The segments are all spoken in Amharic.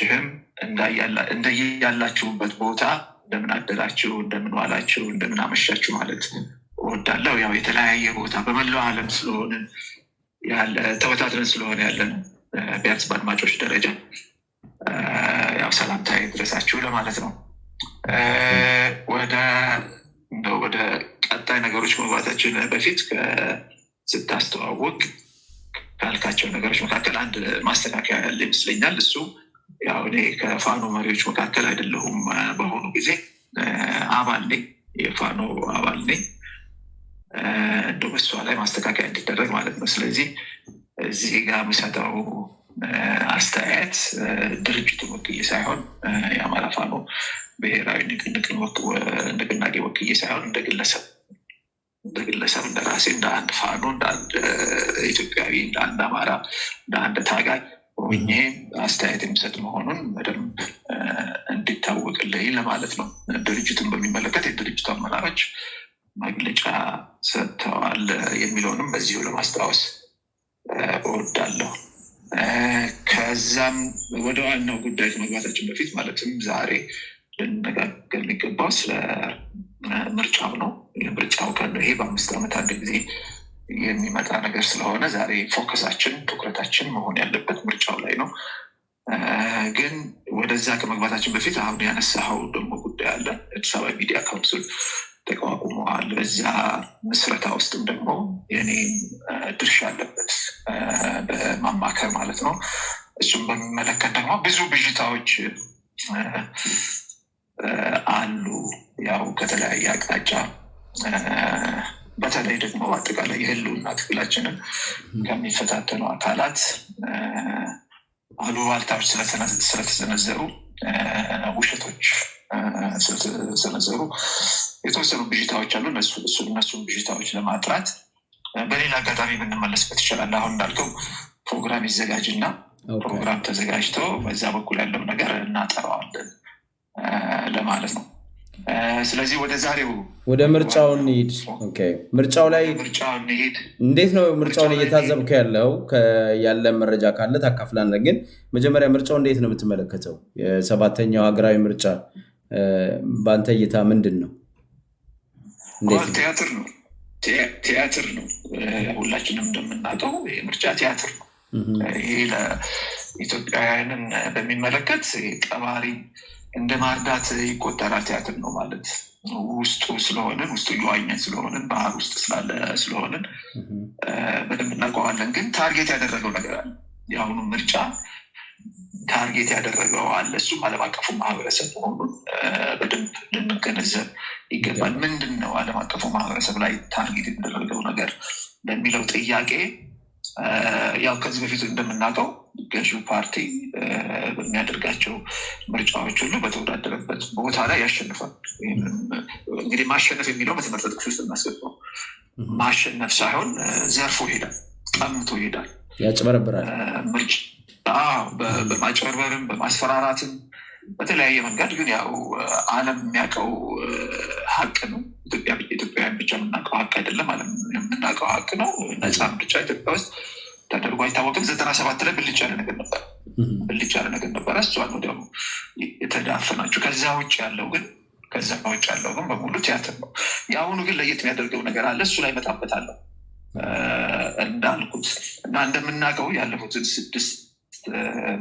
አድማጮችህም እንደያላችሁበት ቦታ እንደምን አደራችሁ፣ እንደምን ዋላችሁ፣ እንደምን አመሻችሁ ማለት እወዳለሁ። ያው የተለያየ ቦታ በመላው ዓለም ስለሆንን ያለ ተበታትነን ስለሆነ ያለ ነው። ቢያንስ በአድማጮች ደረጃ ያው ሰላምታ ይድረሳችሁ ለማለት ነው። ወደ ቀጣይ ነገሮች መግባታችን በፊት ስታስተዋውቅ ካልካቸው ነገሮች መካከል አንድ ማስተካከያ ያለ ይመስለኛል። እሱ ያው እኔ ከፋኖ መሪዎች መካከል አይደለሁም። በአሁኑ ጊዜ አባል ነኝ፣ የፋኖ አባል ነኝ። እንደው በሷ ላይ ማስተካከያ እንዲደረግ ማለት ነው። ስለዚህ እዚህ ጋር የምሰጠው አስተያየት ድርጅቱን ወክዬ ሳይሆን፣ የአማራ ፋኖ ብሔራዊ ንቅናቄ ወክዬ ሳይሆን እንደ ግለሰብ፣ እንደ ራሴ፣ እንደ አንድ ፋኖ፣ እንደ አንድ ኢትዮጵያዊ፣ እንደ አንድ አማራ፣ እንደ አንድ ታጋይ ሆኜ አስተያየት የሚሰጥ መሆኑን በደንብ እንዲታወቅልኝ ለማለት ነው። ድርጅቱን በሚመለከት የድርጅቱ አመራሮች መግለጫ ሰጥተዋል የሚለውንም በዚሁ ለማስታወስ እወዳለሁ። ከዛም ወደ ዋናው ጉዳይ ከመግባታችን በፊት፣ ማለትም ዛሬ ልንነጋገር የሚገባው ስለ ምርጫው ነው። የምርጫው ቀን ነው። ይሄ በ5 ዓመት አንድ ጊዜ የሚመጣ ነገር ስለሆነ ዛሬ focus ኣችን፣ ትኩረታችን መሆን ያለበት ምርጫው ላይ ነው። ግን ወደዛ ከመግባታችን በፊት አሁን ያነሳኸው ደግሞ ጉዳይ አለ። አዲስ አበባ media council ተቋቁመዋል። በዛ ምስረታ ውስጥም ደግሞ የኔ ድርሻ አለበት በማማከር ማለት ነው። እሱም በሚመለከት ደግሞ ብዙ ብዥታዎች አሉ። ያው ከተለያየ አቅጣጫ፣ በተለይ ደግሞ አጠቃላይ የህልውና ትግላችንን ከሚፈታተኑ አካላት አሉባልታዎች ስለተሰነዘሩ፣ ውሸቶች ስለተሰነዘሩ የተወሰኑ ብዥታዎች አሉ። እነሱን ብዥታዎች ለማጥራት በሌላ አጋጣሚ ብንመለስበት ይችላል። አሁን እንዳልከው ፕሮግራም ይዘጋጅና ፕሮግራም ተዘጋጅቶ በዛ በኩል ያለው ነገር እናጠራዋለን ለማለት ነው። ስለዚህ ወደ ዛሬው ወደ ምርጫው እንሂድ። ምርጫው ላይ ምርጫው እንሂድ። እንዴት ነው ምርጫውን እየታዘብክ ያለው? ያለ መረጃ ካለ ታካፍላለህ። ግን መጀመሪያ ምርጫው እንዴት ነው የምትመለከተው? የሰባተኛው ሀገራዊ ምርጫ በአንተ እይታ ምንድን ነው? ቲያትር ነው። ቲያትር ነው። ሁላችንም እንደምናውቀው ይህ ምርጫ ቲያትር ነው። ይሄ ለኢትዮጵያውያንን በሚመለከት ቀባሪ እንደ ማርዳት ይቆጠራል። ቲያትር ነው ማለት ውስጡ ስለሆንን፣ ውስጡ እየዋኘን ስለሆንን፣ ባህር ውስጥ ስላለ ስለሆንን በደንብ እናውቀዋለን። ግን target ያደረገው ነገር አለ። የአሁኑ ምርጫ target ያደረገው አለ። እሱም ዓለም አቀፉ ማህበረሰብ መሆኑን በደንብ ልንገነዘብ ይገባል። ምንድን ነው ዓለም አቀፉ ማህበረሰብ ላይ target የተደረገው ነገር ለሚለው ጥያቄ፣ ያው ከዚህ በፊት እንደምናውቀው ገዢው ፓርቲ በሚያደርጋቸው ምርጫዎች ሁሉ በተወዳደረበት ቦታ ላይ ያሸንፋል። እንግዲህ ማሸነፍ የሚለው በትምህርት ጥቅስ ውስጥ እናስገባው፣ ማሸነፍ ሳይሆን ዘርፎ ይሄዳል፣ ቀምቶ ይሄዳል፣ ያጭበረብራል። ምርጫ በማጭበርበርም በማስፈራራትም በተለያየ መንገድ፣ ግን ያው ዓለም የሚያውቀው ሀቅ ነው። ኢትዮጵያውያን ብቻ የምናውቀው ሀቅ አይደለም፣ ዓለም የምናውቀው ሀቅ ነው። ነፃ ምርጫ ኢትዮጵያ ውስጥ ተደርጎ አይታወቅም። 97 ላይ ብልጭ ያለ ነገር ነበር፣ ብልጭ ያለ ነገር ነበረ። እሷን ወዲያው የተዳፈናቸው። ከዛ ውጭ ያለው ግን በሙሉ ቲያትር ነው። የአሁኑ ግን ለየት የሚያደርገው ነገር አለ። እሱ ላይ እመጣበታለሁ። እንዳልኩት እና እንደምናውቀው ያለፉትን ስድስት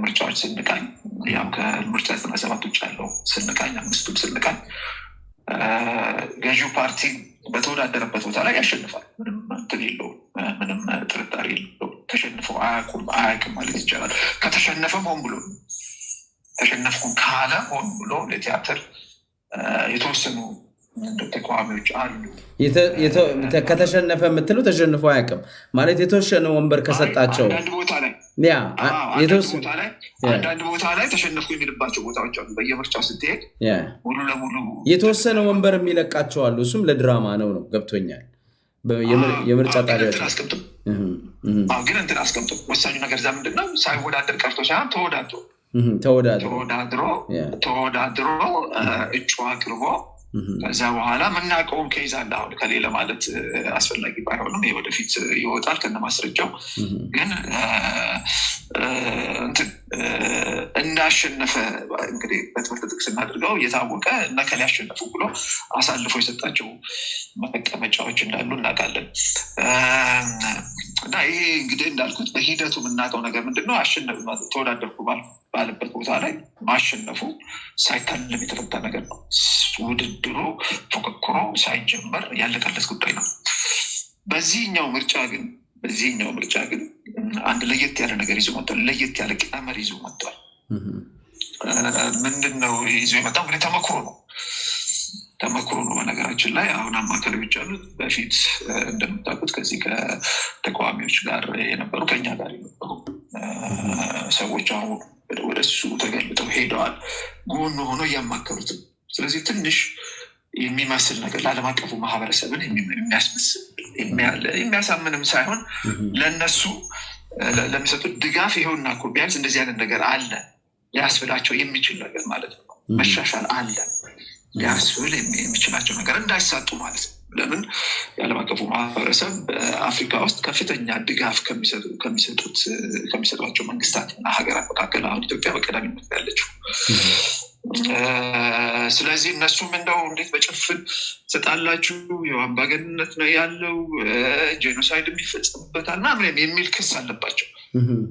ምርጫዎች ስንቃኝ፣ ያው ከምርጫ 97 ውጭ ያለው ስንቃኝ፣ አምስቱም ስንቃኝ ገዢው ፓርቲ በተወዳደረበት ቦታ ላይ ያሸንፋል። ምንም እንትን የለውም፣ ምንም ጥርጣሬ የለውም። ተሸንፈው አያውቁም፣ አያውቅም ማለት ይቻላል። ከተሸነፈም ሆን ብሎ፣ ተሸነፍኩም ካለ ሆን ብሎ ለቲያትር የተወሰኑ ተቃዋሚዎች አሉ። ከተሸነፈ የምትለው ተሸንፎ አያውቅም ማለት የተወሰነ ወንበር ከሰጣቸው አንዳንድ ቦታ ላይ አንዳንድ ቦታ ላይ ተሸነፍኩ የሚልባቸው ቦታዎች አሉ። በየምርጫው ስትሄድ ሙሉ ለሙሉ የተወሰነ ወንበር የሚለቃቸው አሉ። እሱም ለድራማ ነው፣ ገብቶኛል። የምርጫ ጣቢያዎች ግን እንትን አስቀምጦ ወሳኙ ነገር እዛ ምንድን ነው? ሳይወዳደር ቀርቶ ሳይሆን ተወዳድሮ ተወዳድሮ ተወዳድሮ እጩ አቅርቦ ከዛ በኋላ የምናውቀውን case አለ። አሁን ከሌለ ማለት አስፈላጊ ባይሆንም ወደፊት ይወጣል ከነማስረጃው። ግን እንትን እንዳሸነፈ እንግዲህ በትምህርት ጥቅስ እናድርገው እየታወቀ እነ እከሌ ያሸነፉ ብሎ አሳልፎ የሰጣቸው መቀመጫዎች እንዳሉ እናውቃለን። እና ይሄ እንግዲህ እንዳልኩት በሂደቱ የምናውቀው ነገር ምንድነው? ተወዳደርኩ ባለበት ቦታ ላይ ማሸነፉ ሳይታለም የተፈታ ነገር ነው። ውድድሩ ፉክክሩ ሳይጀመር ያለቀለት ጉዳይ ነው። በዚህኛው ምርጫ ግን አንድ ለየት ያለ ነገር ይዞ መጥቷል። ለየት ያለ ቀመር ይዞ መጥቷል። ምንድን ነው ይዞ የመጣው? እንግዲህ ተመክሮ ነው። በነገራችን ላይ አሁን አማካሪዎች አሉት። በፊት እንደምታውቁት ከዚህ ከተቃዋሚዎች ጋር የነበሩ ከኛ ጋር የነበሩ ሰዎች አሁን ወደ እሱ ተገልብጠው ሄደዋል። ጎን ሆኖ እያማከሩት ነው። ስለዚህ ትንሽ የሚመስል ነገር ለዓለም አቀፉ ማህበረሰብን የሚያስመስል የሚያሳምንም ሳይሆን ለእነሱ ለሚሰጡት ድጋፍ ይኸውና እኮ ቢያንስ እንደዚህ አይነት ነገር አለ ሊያስብላቸው የሚችል ነገር ማለት ነው። መሻሻል አለ ሊያስብል የሚችላቸው ነገር እንዳይሳጡ ማለት ነው። ለምን የዓለም አቀፉ ማህበረሰብ በአፍሪካ ውስጥ ከፍተኛ ድጋፍ ከሚሰጧቸው መንግስታት እና ሀገራት መካከል አሁን ኢትዮጵያ በቀዳሚነት ያለችው። ስለዚህ እነሱም እንደው እንዴት በጭፍን ትሰጣላችሁ፣ የአምባገነንነት ነው ያለው፣ genocide የሚፈጸምበታል ምናምን የሚል ክስ አለባቸው።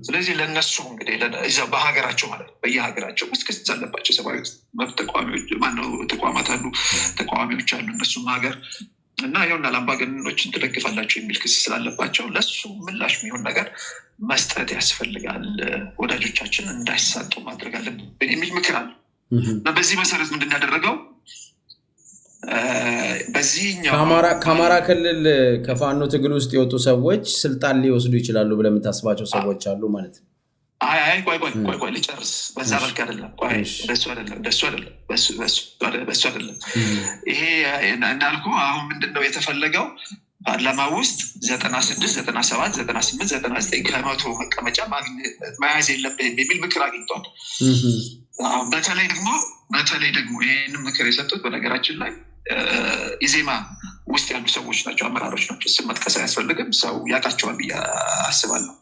ስለዚህ ለእነሱ እንግዲህ በሀገራቸው ማለት ነው በየሀገራቸው ውስጥ ክስ አለባቸው። ሰብአዊ መብት ተቋሚዎች ማነው ተቋማት አሉ፣ ተቃዋሚዎች አሉ እነሱም ሀገር እና ይኸውና አምባገነኖችን ትደግፋላቸው የሚል ክስ ስላለባቸው ለሱ ምላሽ የሚሆን ነገር መስጠት ያስፈልጋል፣ ወዳጆቻችን እንዳይሳጡ ማድረግ አለብን የሚል ምክር አለ። እና በዚህ መሰረት ምንድን ያደረገው በዚህኛው ከአማራ ክልል ከፋኖ ትግል ውስጥ የወጡ ሰዎች ስልጣን ሊወስዱ ይችላሉ ብለህ የምታስባቸው ሰዎች አሉ ማለት ነው? አይ ቆይ ቆይ ቆይ ቆይ ልጨርስ። በዛ መልክ አይደለም፣ ቆይ በሱ አይደለም፣ በሱ አይደለም፣ በሱ አይደለም። ይሄ እንዳልኩ አሁን ምንድን ነው የተፈለገው? ፓርላማ ውስጥ 96፣ 97፣ 98፣ 99% መቀመጫ መያዝ የለብህም የሚል ምክር አግኝቷል። በተለይ ደግሞ ይህንን ምክር የሰጡት በነገራችን ላይ ኢዜማ ውስጥ ያሉ ሰዎች ናቸው፣ አመራሮች ናቸው። ስም መጥቀስ አያስፈልግም፣ ሰው ያውቃቸዋል ብዬ አስባለሁ።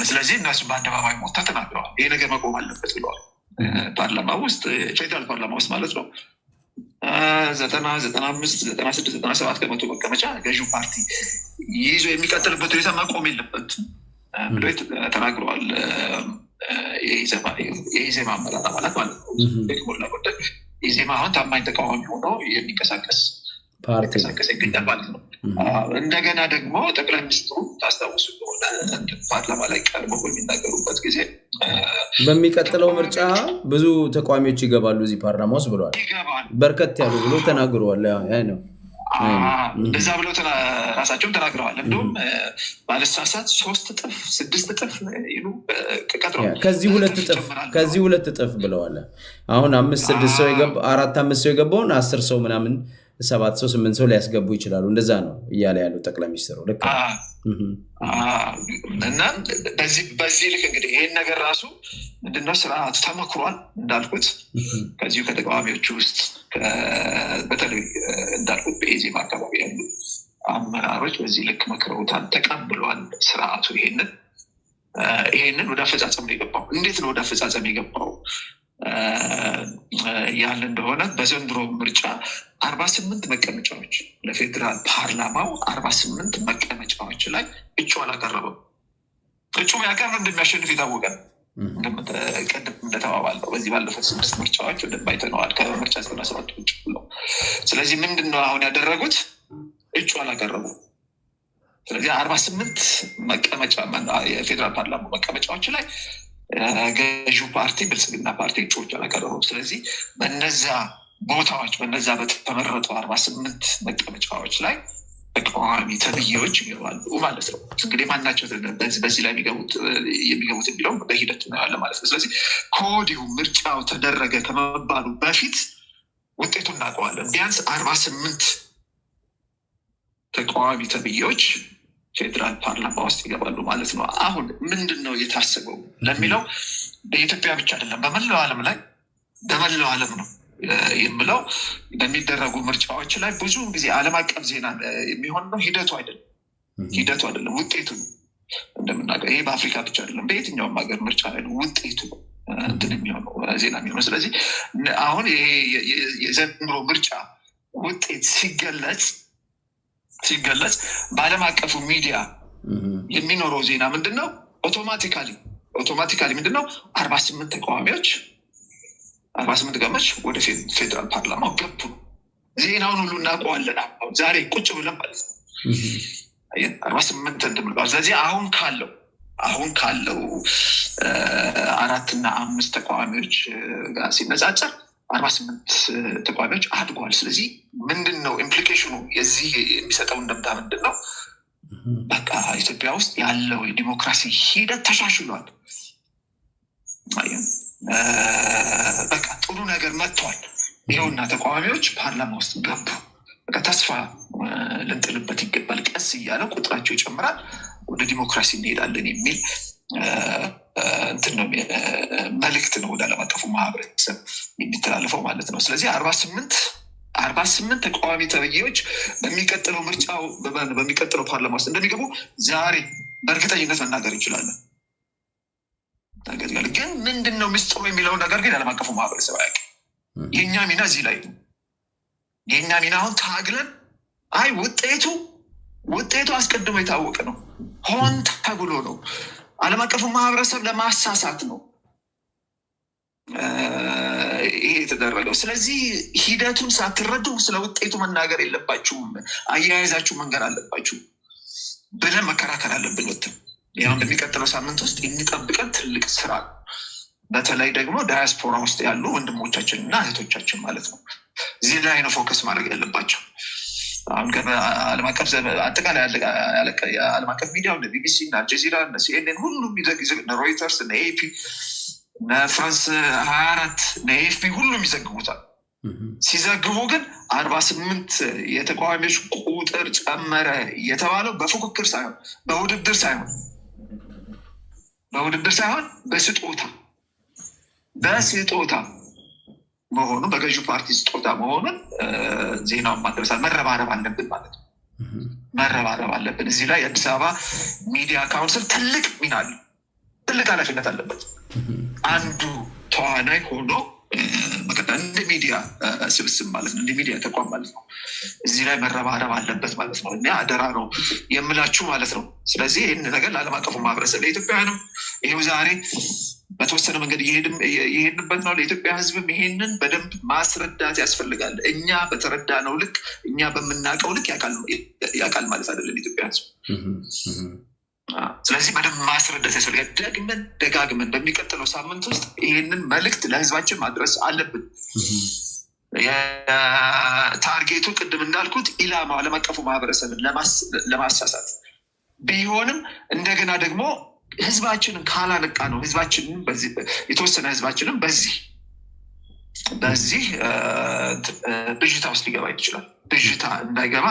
ስለዚህ እነሱ በአደባባይ ሞታ ተናግረዋል። ይሄ ነገር መቆም አለበት ብለዋል። ፓርላማ ውስጥ ፌዴራል ፓርላማ ውስጥ ማለት ነው 90፣ 95፣ 96፣ 97% መቀመጫ ገዢው ፓርቲ ይዞ የሚቀጥልበት ሁኔታ መቆም የለበትም ብሎ ተናግረዋል። የኢዜማ አመራር አባላት ማለት ነው። ሞላ ጎደል ኢዜማ አሁን ታማኝ ተቃዋሚ ሆኖ የሚንቀሳቀስ ይገኛል ማለት ነው። እንደገና ደግሞ ጠቅላይ ሚኒስትሩ ታስታውሱ እንደሆነ ፓርላማ ላይ ቀርበው በሚናገሩበት ጊዜ በሚቀጥለው ምርጫ ብዙ ተቃዋሚዎች ይገባሉ እዚህ ፓርላማ ውስጥ ብለዋል። በርከት ያሉ ብሎ ተናግረዋል። ነው እንደዛ ብለው ራሳቸውም ተናግረዋል። እንደውም ባለሳሳት 3 እጥፍ 6 እጥፍ ይሉ ቀጥረዋል። ከዚህ 2 እጥፍ ብለዋል። አሁን 5 6 ሰው የገባ 4 5 ሰው የገባውን 10 ሰው ምናምን 7 ሰው 8 ሰው ሊያስገቡ ይችላሉ። እንደዛ ነው እያለ ያለው ጠቅላይ ሚኒስትሩ። ልክ እና በዚህ ልክ እንግዲህ ይሄን ነገር ራሱ ምንድነው ስርዓቱ ተመክሯል እንዳልኩት ከዚሁ ከተቃዋሚዎቹ ውስጥ በተለይ እንዳልኩት በኢዜማ አካባቢ ያሉ አመራሮች በዚህ ልክ መክረውታል፣ ተቀብሏል ስርዓቱ። ይሄንን ወደ አፈጻጸም ነው የገባው። እንዴት ነው ወደ አፈጻጸም የገባው ያለ እንደሆነ በዘንድሮ ምርጫ 48 መቀመጫዎች ለፌዴራል ፓርላማው 48 መቀመጫዎች ላይ እጩ አላቀረበም። እጩ ቢያቀርብ እንደሚያሸንፍ የታወቀ ነው። ቅድም እንደተባባልነው በዚህ ባለፉት 6 ምርጫዎች ወደብ አይተነዋል፣ ከምርጫ 97 ውጭ ብለው። ስለዚህ ምንድነው አሁን ያደረጉት? እጩ አላቀረቡም። ስለዚህ 48 መቀመጫ የፌዴራል ፓርላማው መቀመጫዎች ላይ ገዢው ፓርቲ ብልጽግና ፓርቲ እጩዎች አላቀረቡም። ስለዚህ በነዛ ቦታዎች በነዛ በተመረጡ 48 መቀመጫዎች ላይ ተቃዋሚ ተብዬዎች ይገባሉ ማለት ነው። እንግዲህ ማናቸው በዚህ ላይ የሚገቡት የሚለው በሂደት እናያለን ማለት ነው። ስለዚህ ከወዲሁ ምርጫው ተደረገ ከመባሉ በፊት ውጤቱን እናውቀዋለን። ቢያንስ 48 ተቃዋሚ ተብዬዎች ፌዴራል ፓርላማ ውስጥ ይገባሉ ማለት ነው። አሁን ምንድን ነው የታሰበው ለሚለው በኢትዮጵያ ብቻ አይደለም፣ በመላው ዓለም ላይ በመላው ዓለም ነው የምለው በሚደረጉ ምርጫዎች ላይ ብዙውን ጊዜ ዓለም አቀፍ ዜና የሚሆነው ሂደቱ አይደለም፣ ሂደቱ አይደለም፣ ውጤቱ ነው። እንደምናውቀው ይሄ በአፍሪካ ብቻ አይደለም፣ በየትኛውም ሀገር ምርጫ ላይ ነው ውጤቱ እንትን የሚሆነው፣ ዜና የሚሆነው። ስለዚህ አሁን ይሄ የዘንድሮ ምርጫ ውጤት ሲገለጽ በዓለም አቀፉ ሚዲያ የሚኖረው ዜና ምንድን ነው? Automatically ምንድን ነው? 48 ተቃዋሚዎች ወደ ፌዴራል ፓርላማው ገቡ። ዜናውን ሁሉ እናውቀዋለን። አሁን ዛሬ ቁጭ ብለን ማለት ነው 48 እንትን ብለዋል። ስለዚህ አሁን ካለው አራትና አምስት ተቃዋሚዎች ጋር ሲነጻጸር 48 ተቃዋሚዎች አድጓል። ስለዚህ ምንድን ነው implication ኑ? የዚህ የሚሰጠው እንደምታ ምንድን ነው? በቃ ኢትዮጵያ ውስጥ ያለው የዲሞክራሲ ሂደት ተሻሽሏል። በቃ ጥሩ ነገር መጥቷል። ይኸውና ተቃዋሚዎች ፓርላማ ውስጥ ገቡ። በቃ ተስፋ ልንጥልበት ይገባል። ቀስ እያለ ቁጥራቸው ይጨምራል፣ ወደ ዲሞክራሲ እንሄዳለን የሚል እንትን ነው፣ መልእክት ነው ወደ ዓለም አቀፉ ማህበረሰብ የሚተላለፈው ማለት ነው። ስለዚህ 48 ተቃዋሚ ተብዬዎች በሚቀጥለው ምርጫው በሚቀጥለው ፓርላማ ውስጥ እንደሚገቡ ዛሬ በእርግጠኝነት መናገር እንችላለን። ግን ምንድን ነው ምስጢሩ የሚለውን ነገር ግን ዓለም አቀፉ ማህበረሰብ አያውቅም። የእኛ ሚና እዚህ ላይ ነው። የእኛ ሚና አሁን ታግለን አይ ውጤቱ አስቀድሞ የታወቀ ነው፣ ሆን ተብሎ ነው፣ ዓለም አቀፉ ማህበረሰብ ለማሳሳት ነው ይሄ የተደረገው። ስለዚህ ሂደቱን ሳትረዱ ስለ ውጤቱ መናገር የለባችሁም፣ አያያዛችሁ መንገር አለባችሁ ብለን መከራከር አለብን። ወጥተን ያሁን በሚቀጥለው ሳምንት ውስጥ የሚጠብቀን ትልቅ ስራ ነው። በተለይ ደግሞ ዳያስፖራ ውስጥ ያሉ ወንድሞቻችን እና እህቶቻችን ማለት ነው። እዚህ ላይ ነው focus ማድረግ ያለባቸው። አሁን ዓለም አቀፍ አጠቃላይ የዓለም አቀፍ ሚዲያው እነ ቢቢሲ፣ እነ አልጀዚራ፣ እነ ሲኤንኤን ሁሉም፣ እነ ሮይተርስ፣ እነ ኤፒ፣ እነ ፍራንስ 24፣ እነ ኤኤፍፒ ሁሉም ይዘግቡታል። ሲዘግቡ ግን 48 የተቃዋሚዎች ቁጥር ጨመረ የተባለው በፉክክር ሳይሆን፣ በውድድር ሳይሆን በስጦታ መሆኑን፣ በገዢው ፓርቲ ስጦታ መሆኑን ዜናውን ማድረሳል። መረባረብ አለብን ማለት ነው። መረባረብ አለብን። እዚህ ላይ የአዲስ አበባ ሚዲያ council ትልቅ ሚና አለው። ትልቅ ኃላፊነት አለበት። አንዱ ተዋናይ ሆኖ መቀጠል እንደ ሚዲያ ስብስብ ማለት ነው፣ እንደ ሚዲያ ተቋም ማለት ነው። እዚህ ላይ መረባረብ አለበት ማለት ነው። እና አደራ ነው የምላችሁ ማለት ነው። ስለዚህ ይህን ነገር ለዓለም አቀፉ ማህበረሰብ፣ ለኢትዮጵያውያንም ይሄው ዛሬ በተወሰነ መንገድ እየሄድንበት ነው። ለኢትዮጵያ ሕዝብም ይሄንን በደንብ ማስረዳት ያስፈልጋል። እኛ በተረዳነው ልክ፣ እኛ በምናውቀው ልክ ያውቃል ማለት አይደለም የኢትዮጵያ ሕዝብ። ስለዚህ በደንብ ማስረዳት ያስፈልጋል። ደግመን ደጋግመን በሚቀጥለው ሳምንት ውስጥ ይሄንን መልእክት ለህዝባችን ማድረስ አለብን። Target ኡ ቅድም እንዳልኩት ኢላማው ዓለም አቀፉ ማህበረሰብን ለማሳሳት ቢሆንም እንደገና ደግሞ ህዝባችንን ካላነቃ ነው ህዝባችንን የተወሰነ ህዝባችንን በዚህ ብዥታ ውስጥ ሊገባ ይችላል። ብዥታ እንዳይገባ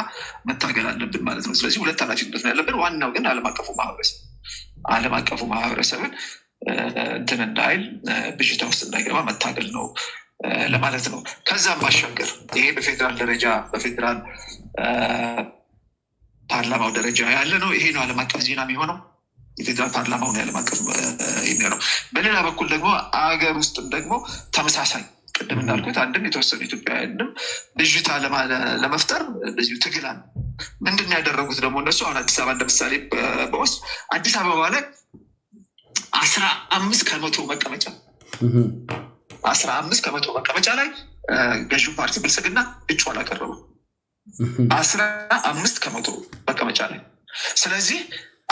መታገል አለብን ማለት ነው። ስለዚህ ሁለት ኃላፊነት ነው ያለብን። ዋናው ግን ዓለም አቀፉ ማህበረሰብን እንትን እንዳይል፣ ብዥታ ውስጥ እንዳይገባ መታገል ነው ለማለት ነው። ከዛም ባሻገር ይሄ በፌዴራል ደረጃ፣ በፌዴራል ፓርላማው ደረጃ ያለ ነው። ይሄ ነው ዓለም አቀፍ ዜና የሚሆነው። የፌዴራል ፓርላማው ነው ዓለም አቀፍ የሚሆነው። በሌላ በኩል ደግሞ አገር ውስጥም ደግሞ ተመሳሳይ ቅድም እንዳልኩት አንድም የተወሰኑ ኢትዮጵያውያንም ብዥታ ለመፍጠር እንደዚሁ ትግል አለ። ምንድን ነው ያደረጉት ደግሞ እነሱ? አሁን አዲስ አበባ እንደምሳሌ በውስጥ አዲስ አበባ ላይ 15% መቀመጫ፣ 15% መቀመጫ ላይ ገዢው ፓርቲ ብልጽግና እጩ አላቀረበም። 15% መቀመጫ ላይ። ስለዚህ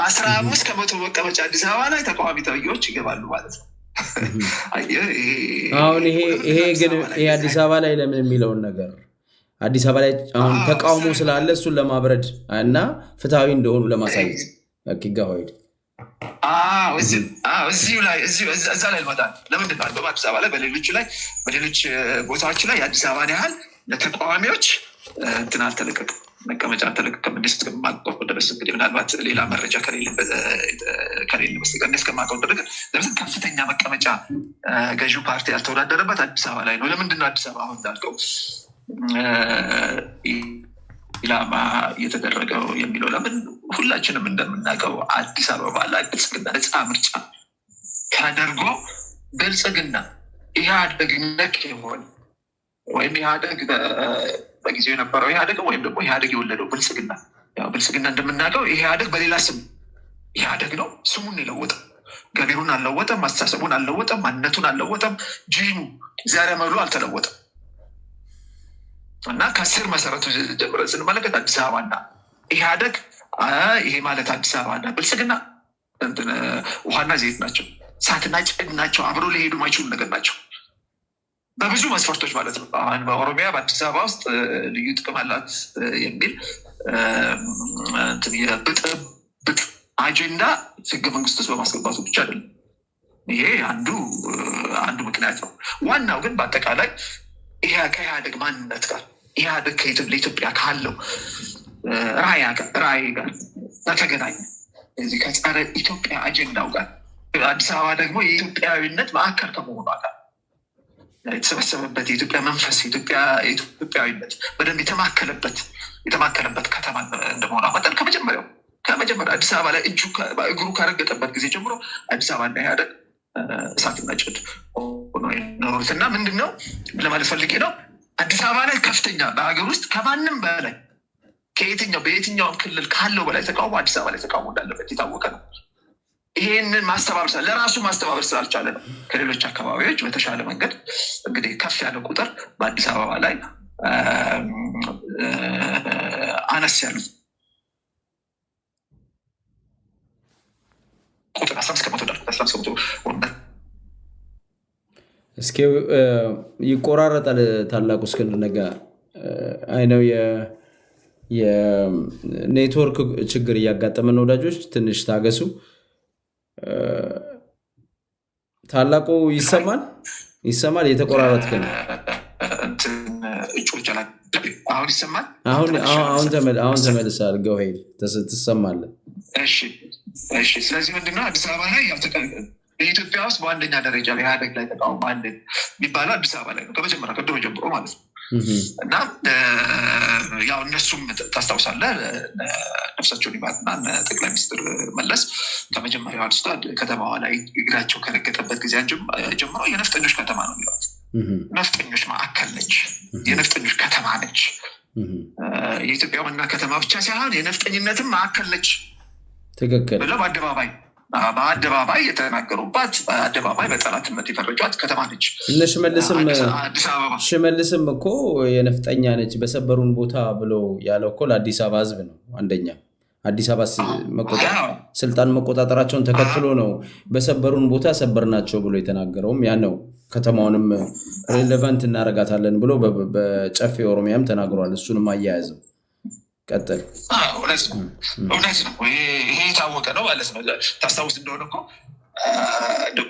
15% መቀመጫ አዲስ አበባ ላይ ተቃዋሚ ተብዬዎች ይገባሉ ማለት ነው። አሁን ይሄ ግን ይሄ አዲስ አበባ ላይ ለምን የሚለውን ነገር፣ አዲስ አበባ ላይ አሁን ተቃውሞ ስላለ እሱን ለማብረድ እና ፍትሐዊ እንደሆኑ ለማሳየት ኪጋሆይድ። እዚሁ ላይ እዛ ላይ ልመጣ። ለምንድን ነው በአዲስ አበባ ላይ፣ በሌሎች ቦታዎች ላይ የአዲስ አበባን ያህል ለተቃዋሚዎች እንትን አልተለቀቅም? መቀመጫ አልተለቀቀም እስከማውቀው ድረስ። እንግዲህ ምናልባት ሌላ መረጃ ከሌለ በስተቀር እስከማውቀው ድረስ ለምሳሌ ከፍተኛ መቀመጫ ገዢው ፓርቲ ያልተወዳደረበት አዲስ አበባ ላይ ነው። ለምንድን ነው አዲስ አበባ አሁን እንዳልከው ኢላማ የተደረገው የሚለው፣ ለምን ሁላችንም እንደምናውቀው አዲስ አበባ ላይ ብልጽግና ነፃ ምርጫ ተደርጎ ብልጽግና ኢህአዴግ ነክ የሆነ ወይም ኢህአዴግ በጊዜው የነበረው ኢህአዴግ ወይም ደግሞ ኢህአዴግ የወለደው ብልጽግና፣ ያው ብልጽግና እንደምናውቀው ኢህአዴግ በሌላ ስም ኢህአዴግ ነው። ስሙን የለወጠ፣ ገቢሩን አልለወጠም፣ አስተሳሰቡን አልለወጠም፣ ማንነቱን አልለወጠም፣ ጂኑ ዘረመሉ አልተለወጠም። እና ከስር መሰረቱ ጀምረን ስንመለከት አዲስ አበባና ኢህአዴግ፣ ይሄ ማለት አዲስ አበባና ብልጽግና ውሃና ዘይት ናቸው፣ እሳትና ጭድ ናቸው። አብሮ ሊሄዱ ማይችሉ ነገር ናቸው በብዙ መስፈርቶች ማለት ነው። አሁን በኦሮሚያ በአዲስ አበባ ውስጥ ልዩ ጥቅም አላት የሚል የብጥብጥ አጀንዳ ህገ መንግስት ውስጥ በማስገባቱ ብቻ አይደለም። ይሄ አንዱ ምክንያት ነው። ዋናው ግን በአጠቃላይ ይሄ ከኢህአዴግ ማንነት ጋር፣ ኢህአዴግ ለኢትዮጵያ ካለው ራዕይ ጋር በተገናኘ፣ እዚህ ከጸረ ኢትዮጵያ አጀንዳው ጋር፣ አዲስ አበባ ደግሞ የኢትዮጵያዊነት ማዕከል ከመሆኗ ጋር የተሰበሰበበት፣ የኢትዮጵያ መንፈስ፣ የኢትዮጵያዊነት በደንብ የተማከለበት ከተማ እንደመሆኗ መጠን ከመጀመሪያው አዲስ አበባ ላይ እጁ እግሩ ካረገጠበት ጊዜ ጀምሮ አዲስ አበባ እና ኢህአዴግ እሳትና ጭድ ሆኖ የኖሩት። እና ምንድን ነው ለማለት ፈልጌ ነው፣ አዲስ አበባ ላይ ከፍተኛ፣ በሀገር ውስጥ ከማንም በላይ፣ ከየትኛው በየትኛውም ክልል ካለው በላይ ተቃውሞ አዲስ አበባ ላይ ተቃውሞ እንዳለበት የታወቀ ነው። ይሄንን ማስተባበር ለራሱ ማስተባበር ስላልቻለ ነው ከሌሎች አካባቢዎች በተሻለ መንገድ እንግዲህ ከፍ ያለ ቁጥር በአዲስ አበባ ላይ አነስ ያሉት ቁጥር 15% እንዳልኩት 15% ወንበር። እስኪ ይቆራረጣል። ታላቁ እስክንድር ነጋ፣ አይነው የኔትወርክ ችግር እያጋጠመን ነው። ወዳጆች ትንሽ ታገሱ። ታላቁ ይሰማል? ይሰማል። የተቆራረጥክ ነው። እጩዎች አሁን ይሰማል? አሁን ተመልሰሃል። Go ahead፣ ትሰማለህ። እሺ። ስለዚህ ምንድነው አዲስ አበባ ላይ በኢትዮጵያ ውስጥ በአንደኛ ደረጃ ኢህአዴግ ላይ ተቃውሞ አለ የሚባለው አዲስ አበባ ላይ ነው። ከመጀመሪያ ከድሮ ጀምሮ ማለት ነው። እና ያው እነሱም ታስታውሳለህ፣ ነፍሳቸውን ይማርና ጠቅላይ ሚኒስትር መለስ ከመጀመሪያው አንስቶ ከተማዋ ላይ እግራቸው ከረገጠበት ጊዜ ጀምሮ የነፍጠኞች ከተማ ነው የሚሏት። ነፍጠኞች ማዕከል ነች፣ የነፍጠኞች ከተማ ነች። የኢትዮጵያ ዋና ከተማ ብቻ ሳይሆን የነፍጠኝነትም ማዕከል ነች ብለው በአደባባይ የተናገሩባት፣ በአደባባይ በጠላትነት የፈረጇት ከተማ ነች። እነ ሽመልስም እኮ የነፍጠኛ ነች በሰበሩን ቦታ ብሎ ያለው እኮ ለአዲስ አበባ ሕዝብ ነው። አንደኛ አዲስ አበባ ስልጣን መቆጣጠራቸውን ተከትሎ ነው በሰበሩን ቦታ ሰበርናቸው ብሎ የተናገረውም ያ ነው። ከተማውንም relevant እናደርጋታለን ብሎ በጨፌ ኦሮሚያም ተናግሯል። እሱንም አያያዘው። ቀጥል። እውነት ነው፣ እውነት ነው። ይሄ የታወቀ ነው ማለት ነው። ታስታውስ እንደሆነ እኮ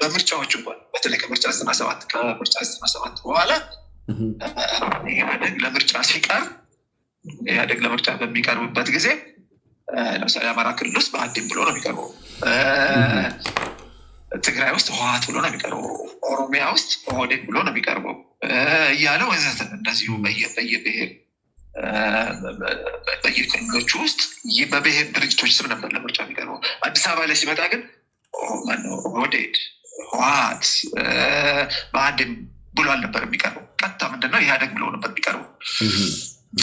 በምርጫዎች እንኳን በተለይ ከምርጫ 97 በኋላ ኢህአዴግ ለምርጫ ሲቀርብ፣ ኢህአዴግ ለምርጫ በሚቀርብበት ጊዜ ለምሳሌ አማራ ክልል ውስጥ ብአዴን ብሎ ነው የሚቀርበው። ትግራይ ውስጥ ህወሓት ብሎ ነው የሚቀርበው። ኦሮሚያ ውስጥ ኦህዴድ ብሎ ነው የሚቀርበው እያለ ወዘተ እንደዚሁ በየብሔር በየክልሎቹ ውስጥ በብሔር ድርጅቶች ስም ነበር ለምርጫ የሚቀርበው። አዲስ አበባ ላይ ሲመጣ ግን ኦህዴድ፣ ህወሓት፣ ብአዴን ብሎ አልነበር የሚቀርበው። ቀጥታ ምንድነው ኢህአዴግ ብሎ ነበር የሚቀርበው።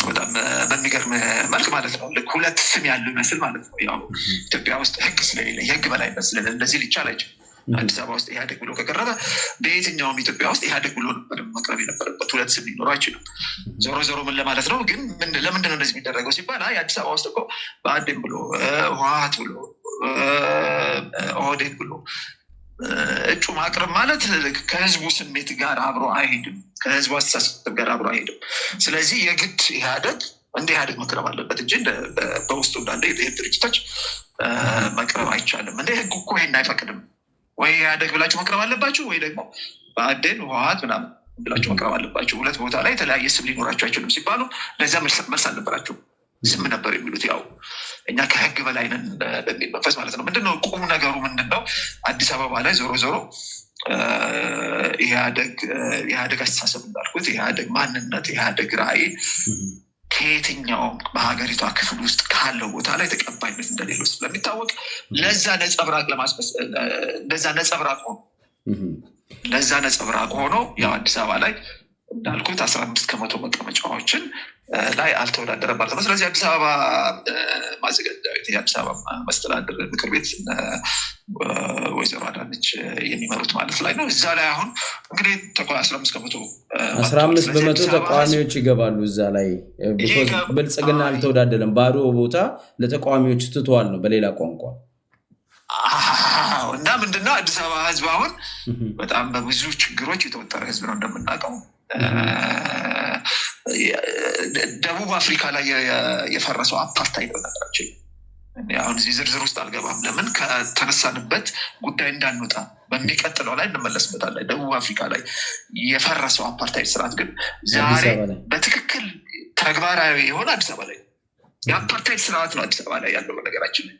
በጣም በሚገርም መልክ ማለት ነው። ልክ ሁለት ስም ያለው ይመስል ማለት ነው። ያው ኢትዮጵያ ውስጥ ህግ ስለሌለ፣ የህግ በላይነት ስለሌለ እንደዚህ ሊቻል አይችልም። አዲስ አበባ ውስጥ ኢህአዴግ ብሎ ከቀረበ በየትኛውም ኢትዮጵያ ውስጥ ኢህአዴግ ብሎ ነበር መቅረብ የነበረበት። ሁለት ስም ሊኖረው አይችልም። ዞሮ ዞሮ ምን ለማለት ነው ግን፣ ለምንድን ነው እንደዚህ የሚደረገው ሲባል አይ አዲስ አበባ ውስጥ እኮ ብአዴን ብሎ፣ ህወሓት ብሎ፣ ኦህዴድ ብሎ እጩ ማቅረብ ማለት ከህዝቡ ስሜት ጋር አብሮ አይሄድም፣ ከህዝቡ አስተሳሰብ ጋር አብሮ አይሄድም። ስለዚህ የግድ ኢህአዴግ እንደ ኢህአዴግ መቅረብ አለበት እንጂ በውስጡ እንዳለ የብሔር ድርጅቶች መቅረብ አይቻልም። እንደ ህግ እኮ ይሄን አይፈቅድም። ወይ ኢህአዴግ ብላችሁ መቅረብ አለባችሁ፣ ወይ ደግሞ ብአዴን፣ ህወሓት ምናምን ብላችሁ መቅረብ አለባችሁ። ሁለት ቦታ ላይ የተለያየ ስም ሊኖራቸው አይችልም ሲባሉ ለዚያ መልስ አልነበራቸውም። ዝም ነበር የሚሉት፣ ያው እኛ ከህግ በላይ ነን በሚል መንፈስ ማለት ነው። ምንድነው ቁም ነገሩ ምንድነው? አዲስ አበባ ላይ ዞሮ ዞሮ ኢህአደግ አስተሳሰብ እንዳልኩት፣ ኢህአደግ ማንነት፣ ኢህአደግ ራዕይ ከየትኛውም በሀገሪቷ ክፍል ውስጥ ካለው ቦታ ላይ ተቀባይነት እንደሌለው ስለሚታወቅ ለዛ ነጸብራቅ ሆኖ ያው አዲስ አበባ ላይ እንዳልኩት 15% መቀመጫዎችን ላይ አልተወዳደረም ማለት ነው። ስለዚህ አዲስ አበባ ማዘጋጃ ቤት፣ የአዲስ አበባ መስተዳድር ምክር ቤት ወይዘሮ አዳነች የሚመሩት ማለት ላይ ነው። እዛ ላይ አሁን እንግዲህ 15% 15% ተቃዋሚዎች ይገባሉ እዛ ላይ፣ because ብልጽግና አልተወዳደረም። ባዶ ቦታ ለተቃዋሚዎች ትተዋል ነው በሌላ ቋንቋ። እና ምንድነው፣ አዲስ አበባ ህዝብ አሁን በጣም በብዙ ችግሮች የተወጠረ ህዝብ ነው እንደምናውቀው። ደቡብ አፍሪካ ላይ የፈረሰው አፓርታይድ፣ በነገራችን አሁን እዚህ ዝርዝር ውስጥ አልገባም። ለምን ከተነሳንበት ጉዳይ እንዳንወጣ፣ በሚቀጥለው ላይ እንመለስበታለን። ደቡብ አፍሪካ ላይ የፈረሰው አፓርታይድ ስርዓት ግን ዛሬ በትክክል ተግባራዊ የሆነ አዲስ አበባ ላይ የአፓርታይድ ስርዓት ነው። አዲስ አበባ ላይ ያለው በነገራችን ላይ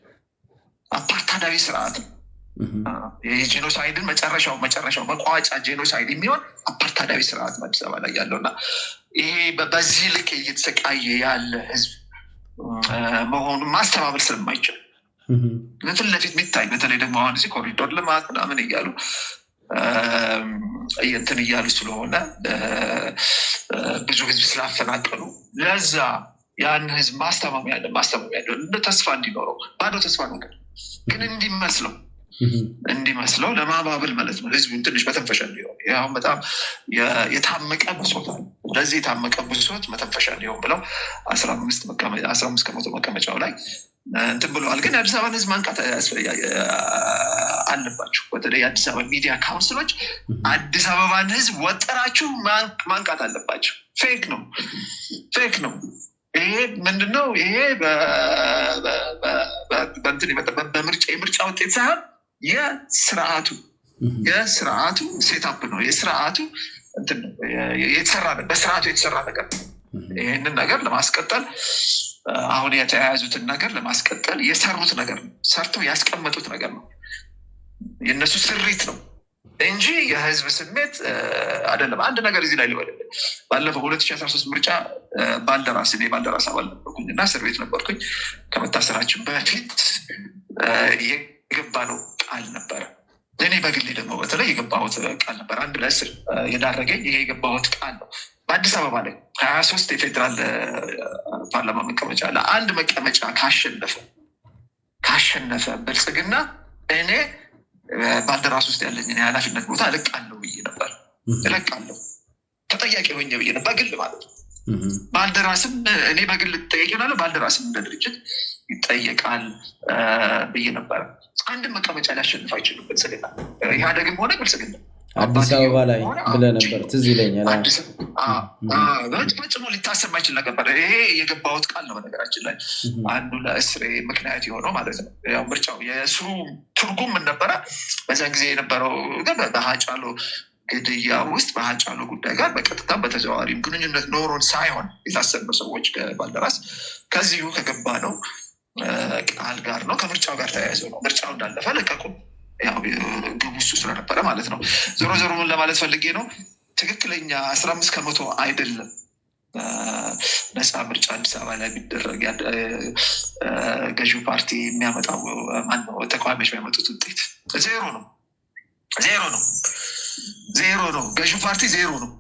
አፓርታይዳዊ ስርዓት ነው። የ genocide ን መጨረሻው መጨረሻው መቋጫ genocide የሚሆን አፓርታይዳዊ ስርዓት ነው አዲስ አበባ ላይ ያለው። እና ይሄ በዚህ ልክ እየተሰቃየ ያለ ህዝብ መሆኑን ማስተባበል ስለማይችል፣ ፊት ለፊት የሚታይ፣ በተለይ ደግሞ አሁን እዚህ ኮሪዶር ልማት ምናምን እያሉ እንትን እያሉ ስለሆነ፣ ብዙ ህዝብ ስላፈናቀሉ፣ ለዛ ያን ህዝብ ማስተማሚያ እንደ ተስፋ እንዲኖረው፣ ባዶ ተስፋ ነው ግን እንዲመስለው ለማባበል ማለት ነው። ህዝቡን ትንሽ መተንፈሻ እንዲሆን፣ አሁን በጣም የታመቀ ብሶት አለ። ለዚህ የታመቀ ብሶት መተንፈሻ እንዲሆን ብለው 15% መቀመጫው ላይ እንትን ብለዋል። ግን የአዲስ አበባን ህዝብ ማንቃት አለባቸው። በተለይ የአዲስ አበባ media council ኦች አዲስ አበባን ህዝብ ወጥራችሁ ማንቃት አለባቸው። Fake ነው፣ fake ነው። ይሄ ምንድነው? ይሄ በእንትን በምርጫ የምርጫ ውጤት ሳይሆን የስርዓቱ setup ነው። የስርዓቱ እንትን ነው፣ የተሰራ በስርዓቱ የተሰራ ነገር ነው። ይህንን ነገር ለማስቀጠል፣ አሁን የተያያዙትን ነገር ለማስቀጠል የሰሩት ነገር ነው። ሰርተው ያስቀመጡት ነገር ነው። የእነሱ ስሪት ነው እንጂ የህዝብ ስሜት አይደለም። አንድ ነገር እዚህ ላይ ልበል። ባለፈው 2013 ምርጫ ባልደራስ፣ እኔ ባልደራስ አባል ነበርኩኝ እና እስር ቤት ነበርኩኝ። ከመታሰራችን በፊት የገባነው ቃል ነበረ። እኔ በግሌ ደግሞ በተለይ የገባሁት ቃል ነበር። አንድ ለእስር የዳረገኝ ይሄ የገባሁት ቃል ነው። በአዲስ አበባ ላይ 23 የፌዴራል ፓርላማ መቀመጫ ለአንድ መቀመጫ ካሸነፈ ብልጽግና እኔ ባልደራስ ውስጥ ያለኝን የኃላፊነት ቦታ እለቃለሁ ብዬ ነበር። እለቃለሁ ተጠያቂ ሆኜ ብዬ ነበር፣ በግል ማለት ነው። ባልደራስም እኔ በግል ተጠያቂ ሆናለሁ፣ ባልደራስም እንደ ድርጅት ይጠየቃል ብዬ ነበረ። አንድም መቀመጫ ሊያሸንፍ አይችልም ብልጽግና፣ ኢህአዴግም ሆነ ብልጽግና። አዲስ አበባ ላይ ብለህ ነበር፣ ትዝ ይለኛል። ፈጽሞ ሊታሰብ የማይችል ነበር። ይሄ የገባሁት ቃል ነው። በነገራችን ላይ አንዱ ለእስሬ ምክንያት የሆነው ማለት ነው። ያው ምርጫው የእስሩ ትርጉም ምን ነበረ? በዛን ጊዜ የነበረው ግን በሀጫሉ ግድያ ውስጥ በሀጫሉ ጉዳይ ጋር በቀጥታም በተዘዋዋሪም ግንኙነት ኖሮን ሳይሆን የታሰርነው ሰዎች ከባልደራስ ከዚሁ ከገባነው ቃል ጋር ነው፣ ከምርጫው ጋር ተያይዘው ነው። ምርጫው እንዳለፈ ለቀቁን። ያው ግቡ እሱ ስለነበረ ማለት ነው። ዞሮ ዞሮ ምን ለማለት ፈልጌ ነው፣ ትክክለኛ 15% አይደለም። ነፃ ምርጫ አዲስ አበባ ላይ ቢደረግ ገዢው ፓርቲ የሚያመጣው፣ ማነው ተቃዋሚዎች የሚያመጡት ውጤት ዜሮ ነው። ዜሮ ነው። ዜሮ ነው። ገዢው ፓርቲ ዜሮ ነው።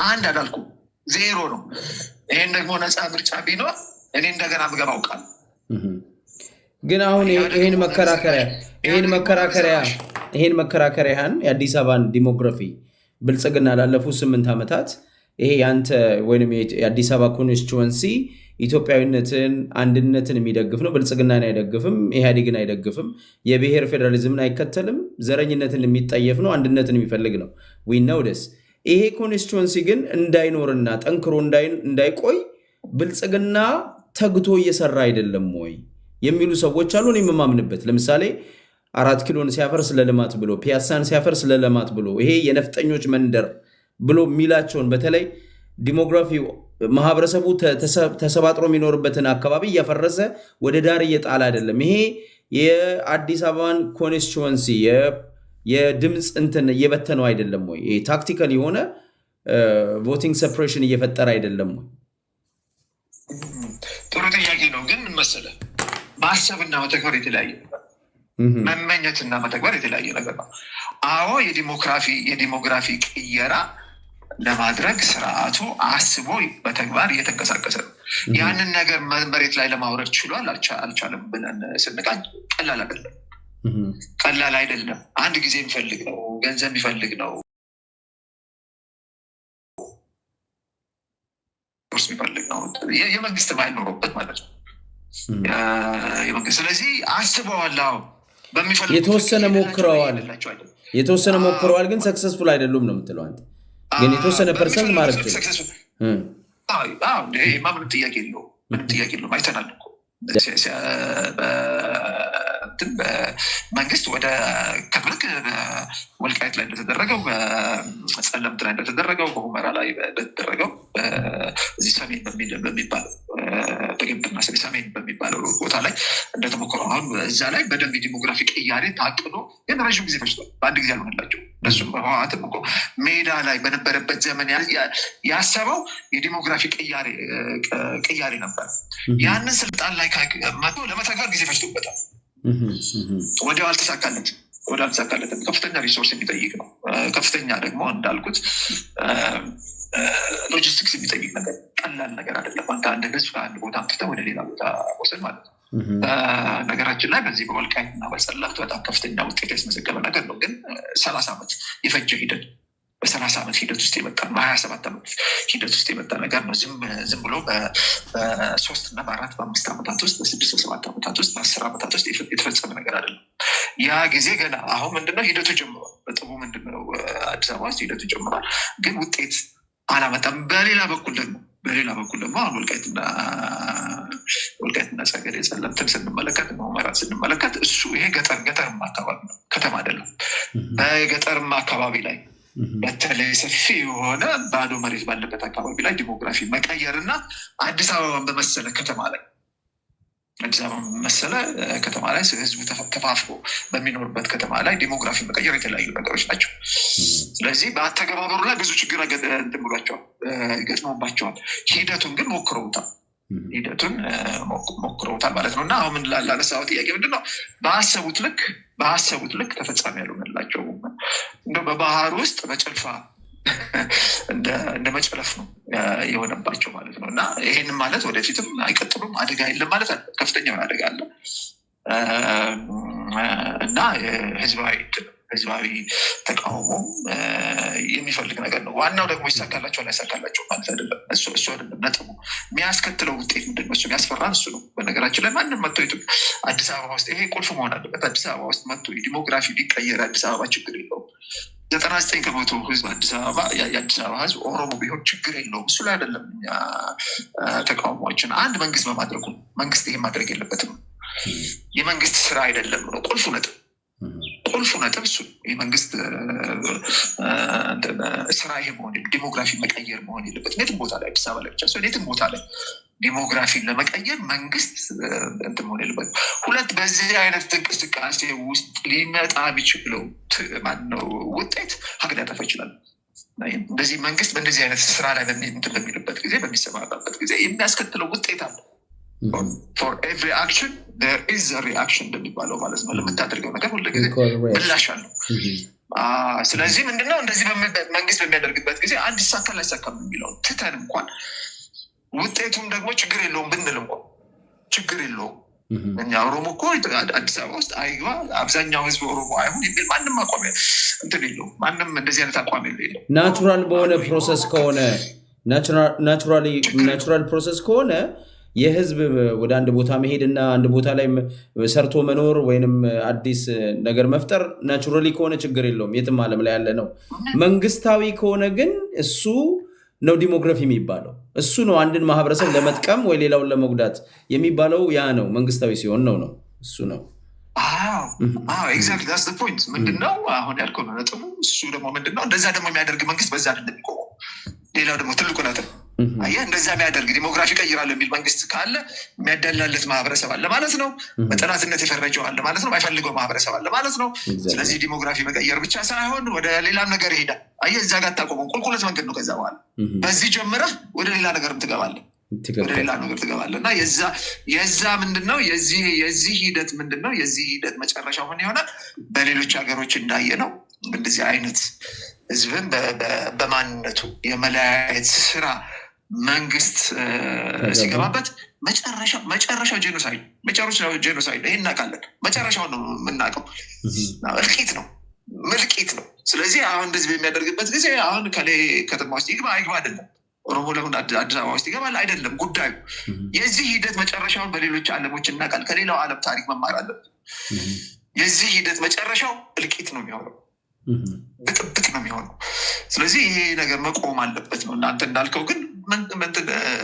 አንድ አላልኩም፣ ዜሮ ነው። ይሄን ደግሞ ነፃ ምርጫ ቢኖር እኔ እንደገና ምገባው ቃል ግን አሁን ይሄን መከራከሪያህን የአዲስ አበባን demography ብልጽግና ላለፉት 8 ዓመታት ይሄ የአንተ ወይም የአዲስ አበባ constituency ኢትዮጵያዊነትን፣ አንድነትን የሚደግፍ ነው። ብልጽግናን አይደግፍም፣ ኢህአዴግን አይደግፍም፣ የብሔር ፌዴራሊዝምን አይከተልም፣ ዘረኝነትን የሚጠየፍ ነው፣ አንድነትን የሚፈልግ ነው። We know this። ይሄ constituency ግን እንዳይኖርና ጠንክሮ እንዳይቆይ ብልጽግና ተግቶ እየሰራ አይደለም ወይ የሚሉ ሰዎች አሉ። እኔም የማምንበት ለምሳሌ አራት ኪሎን ሲያፈርስ ለልማት ብሎ፣ ፒያሳን ሲያፈርስ ለልማት ብሎ፣ ይሄ የነፍጠኞች መንደር ብሎ የሚላቸውን በተለይ demography ው ማህበረሰቡ ተሰባጥሮ የሚኖርበትን አካባቢ እያፈረሰ ወደ ዳር እየጣለ አይደለም። ይሄ የአዲስ አበባን constituency የድምፅ እንትን እየበተነው አይደለም ወይ? ይሄ tactical የሆነ voting suppression እየፈጠረ አይደለም ወይ? ጥሩ ጥያቄ ነው። ግን ምን መሰለህ፣ ማሰብና መተግበር የተለያየ ነገር፣ መመኘትና መተግበር የተለያየ ነገር ነው። አዎ፣ የ demography ቅየራ ለማድረግ ስርዓቱ አስቦ በተግባር እየተንቀሳቀሰ ነው። ያንን ነገር መሬት ላይ ለማውረድ ችሏል አልቻለም ብለን ስንቃኝ ቀላል አይደለም፣ ቀላል አይደለም። አንድ ጊዜ የሚፈልግ ነው፣ ገንዘብ የሚፈልግ ነው፣ የሚፈልግ ነው። የመንግስት ኃይል ኖሮበት ማለት ነው። ስለዚህ አስበዋል። አዎ። የተወሰነ ሞክረዋል፣ የተወሰነ ሞክረዋል፣ ግን successful አይደሉም ነው የምትለው አንተ። ግን የተወሰነ percent ማድረግ ምንም ጥያቄ የለውም። ምንም ጥያቄ የለውም። አይተናል እኮ መንግስት ወደ ከብልክ ወልቃይት ላይ እንደተደረገው፣ በጸለምት ላይ እንደተደረገው፣ በሁመራ ላይ እንደተደረገው፣ እዚህ ሰሜን በሚባለው፣ በግንብና ሰሜን በሚባለው ቦታ ላይ እንደተሞክረው አሁን እዛ ላይ በደንብ የ demography ቅያሬ ታቅዶ ግን ረዥም ጊዜ ፈጅቷል። በአንድ ጊዜ አልሆነላቸው። እነሱም ህወሓትም እኮ ሜዳ ላይ በነበረበት ዘመን ያሰበው የ demography ቅያሬ ነበር። ያንን ስልጣን ላይ መቶ ለመተግበር ጊዜ ፈጅቶበታል። ወዲያው አልተሳካለትም። ወዲያው አልተሳካለትም። ከፍተኛ resource የሚጠይቅ ነው። ከፍተኛ ደግሞ እንዳልኩት ሎጂስቲክስ የሚጠይቅ ነገር፣ ቀላል ነገር አይደለም። አንተ አንድ ህዝብ ከአንድ ቦታ አምጥተህ ወደ ሌላ ቦታ መውሰድ ማለት ነው። ነገራችን ላይ በዚህ በወልቃይት እና በጸለምት በጣም ከፍተኛ ውጤት ያስመዘገበ ነገር ነው። ግን 30 ዓመት የፈጀ ሂደት፣ በ30 ዓመት ሂደት ውስጥ የመጣ ነው። በ27 ዓመት ሂደት ውስጥ የመጣ ነገር ነው። ዝም ብሎ በ3 እና በ4 በ5 ዓመታት ውስጥ፣ በ6 በ7 ዓመታት ውስጥ፣ በ10 ዓመታት ውስጥ የተፈጸመ ነገር አይደለም። ያ ጊዜ ገና አሁን ምንድነው ሂደቱ ጀምሯል። በጥቡ ምንድነው አዲስ አበባ ውስጥ ሂደቱ ጀምሯል፣ ግን ውጤት አላመጣም። በሌላ በኩል ደግሞ አሁን ወልቃይትና ጸገዴ ጸለምትን ስንመለከት፣ ሁመራን ስንመለከት እሱ ይሄ ገጠርማ አካባቢ ነው፣ ከተማ አይደለም። በገጠርማ አካባቢ ላይ በተለይ ሰፊ የሆነ ባዶ መሬት ባለበት አካባቢ ላይ demography መቀየር እና አዲስ አበባን በመሰለ ከተማ ላይ፣ ህዝቡ ተፋፍሮ በሚኖርበት ከተማ ላይ demography መቀየር የተለያዩ ነገሮች ናቸው። ስለዚህ በአተገባበሩ ላይ ብዙ ችግር እንትን ብሏቸዋል፣ ገጥሞባቸዋል። ሂደቱን ግን ሞክረውታል። ሂደቱን ሞክረውታል ማለት ነው። እና አሁን ምን ላነሳው ጥያቄ ምንድን ነው? በአሰቡት ልክ ተፈጻሚ ያልሆነላቸው፣ እንደው በባህር ውስጥ በጭልፋ እንደ መጨለፍ ነው የሆነባቸው ማለት ነው። እና ይሄንን ማለት ወደፊትም አይቀጥሉም፣ አደጋ የለም ማለት አለ። ከፍተኛ የሆነ አደጋ አለ እና ህዝባዊ ተቃውሞ የሚፈልግ ነገር ነው። ዋናው ደግሞ ይሳካላቸዋል አይሳካላቸው ማለት አይደለም። እሱ አይደለም ነጥቡ። የሚያስከትለው ውጤት ምንድን ነው? እሱ የሚያስፈራን እሱ ነው። በነገራችን ላይ ማንም መጥቶ አዲስ አበባ ውስጥ፣ ይሄ ቁልፍ መሆን አለበት። አዲስ አበባ ውስጥ መጥቶ የ demography ቢቀየር አዲስ አበባ ችግር የለውም። 99% ህዝብ አዲስ አበባ የአዲስ አበባ ህዝብ ኦሮሞ ቢሆን ችግር የለውም። እሱ ላይ አይደለም እኛ ተቃውሞዎችን፣ አንድ መንግስት በማድረጉ፣ መንግስት ይሄን ማድረግ የለበትም። የመንግስት ስራ አይደለም ነው ቁልፉ ነጥብ። ቁልፉ ነጥብ እሱ የመንግስት ስራ ይሄ መሆን demography መቀየር መሆን የለበትም። የትም ቦታ ላይ፣ አዲስ አበባ ላይ ብቻ ሳይሆን የትም ቦታ ላይ demography ን ለመቀየር መንግስት እንትን መሆን የለበትም። ሁለት፣ በዚህ አይነት እንቅስቃሴ ውስጥ ሊመጣ የሚችለው ማነው ውጤት ሀገር ሊያጠፋ ይችላል። እንደዚህ መንግስት በእንደዚህ አይነት ስራ ላይ እንትን በሚልበት ጊዜ፣ በሚሰማራበት ጊዜ የሚያስከትለው ውጤት አለ። For every action there is a reaction እንደሚባለው ማለት ነው። ለምታደርገው ነገር ሁልጊዜ ምላሽ አለው። ስለዚህ ምንድነው እንደዚህ መንግስት በሚያደርግበት ጊዜ አንድ ይሳካል አይሳካም የሚለው ትተን እንኳን፣ ውጤቱም ደግሞ ችግር የለውም ብንል እንኳን ችግር የለውም። እኛ ኦሮሞ እኮ አዲስ አበባ ውስጥ አይግባ፣ አብዛኛው ህዝብ ኦሮሞ አይሁን የሚል ማንም አቋም እንትን የለውም። ማንም እንደዚህ አይነት አቋም የለውም። Natural በሆነ process ከሆነ፣ natural process ከሆነ፣ የህዝብ ወደ አንድ ቦታ መሄድ እና አንድ ቦታ ላይ ሰርቶ መኖር ወይንም አዲስ ነገር መፍጠር naturally ከሆነ ችግር የለውም። የትም ዓለም ላይ ያለ ነው። መንግስታዊ ከሆነ ግን እሱ ነው demography የሚባለው። እሱ ነው አንድን ማህበረሰብ ለመጥቀም ወይ ሌላውን ለመጉዳት የሚባለው፣ ያ ነው መንግስታዊ ሲሆን ነው እሱ ነው። Exactly, that's the point። ምንድነው አሁን ያልከው ነው ነጥቡ። እሱ ደግሞ ምንድነው እንደዛ ደግሞ የሚያደርግ መንግስት በዛ አይደለም የሚቆመው። ሌላው ደግሞ ትልቁ ነጥብ አየህ፣ እንደዛ የሚያደርግ demography እቀይራለሁ የሚል መንግስት ካለ የሚያዳላለት ማህበረሰብ አለ ማለት ነው። በጠላትነት የፈረጀው አለ ማለት ነው። የማይፈልገው ማህበረሰብ አለ ማለት ነው። ስለዚህ demography መቀየር ብቻ ሳይሆን ወደ ሌላም ነገር ይሄዳል። አየህ፣ እዛ ጋር አታቆመው። ቁልቁለት መንገድ ነው። ከዛ በኋላ በዚህ ጀምረህ ወደ ሌላ ነገርም ትገባለህ ወደ ሌላ ነገር ትገባለህ። እና የዛ ምንድን ነው የዚህ ሂደት ምንድን ነው? የዚህ ሂደት መጨረሻው ምን ይሆናል? በሌሎች ሀገሮች እንዳየ ነው እንደዚህ አይነት ህዝብን በማንነቱ የመለያየት ስራ መንግስት ሲገባበት መጨረሻው genocide፣ መጨረሻው genocide። ይሄን እናውቃለን። መጨረሻውን ነው የምናውቀው። እልቂት ነው፣ እልቂት ነው። ስለዚህ አሁን እንደዚህ በሚያደርግበት ጊዜ አሁን ከሌ ከተማ ውስጥ ይግባ አይግባ አይደለም፣ ኦሮሞ ለምን አዲስ አበባ ውስጥ ይገባል አይደለም ጉዳዩ። የዚህ ሂደት መጨረሻውን በሌሎች ዓለሞች እናውቃለን። ከሌላው ዓለም ታሪክ መማር አለብን። የዚህ ሂደት መጨረሻው እልቂት ነው የሚሆነው፣ ብጥብጥ ነው የሚሆነው። ስለዚህ ይሄ ነገር መቆም አለበት ነው። እናንተ እንዳልከው ግን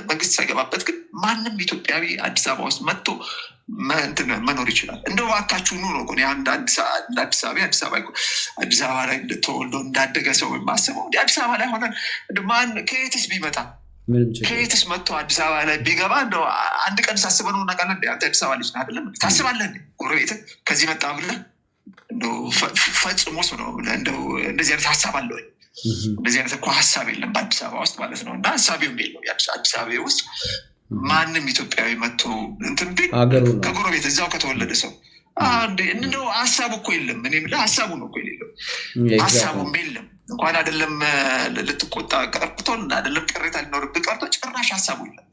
መንግስት ሳይገባበት ግን ማንም ኢትዮጵያዊ አዲስ አበባ ውስጥ መጥቶ መኖር ይችላል። እንደው እባካችሁ ኑ ነው። አንድ አዲስ አበባ አዲስ አበባ ላይ ተወልዶ እንዳደገ ሰው የማስበው አዲስ አበባ ላይ ሆነን ማን ከየትስ ቢመጣ ከየትስ መጥቶ አዲስ አበባ ላይ ቢገባ እንደው አንድ ቀን ሳስበን እናውቃለን። አንተ አዲስ አበባ ልጅ ነህ አይደለም? ታስባለህ ጎረቤትህ ከዚህ መጣ ብለህ እንደው ፈጽሞ ነው እንደው እንደዚህ አይነት ሀሳብ አለ ወይ? እንደዚህ አይነት እኮ ሀሳብ የለም በአዲስ አበባ ውስጥ ማለት ነው። እና ሀሳቢውም የለው። አዲስ አበባ ውስጥ ማንም ኢትዮጵያዊ መጥቶ እንትን ቢል ከጎረቤት እዛው ከተወለደ ሰው እንደው ሀሳቡ እኮ የለም። እኔ የምልህ ሀሳቡ ነው እኮ የሌለው፣ ሀሳቡም የለም። እንኳን አይደለም ልትቆጣ ቀርቶ አይደለም ቅሬታ ሊኖርብህ ቀርቶ ጭራሽ ሀሳቡ የለም።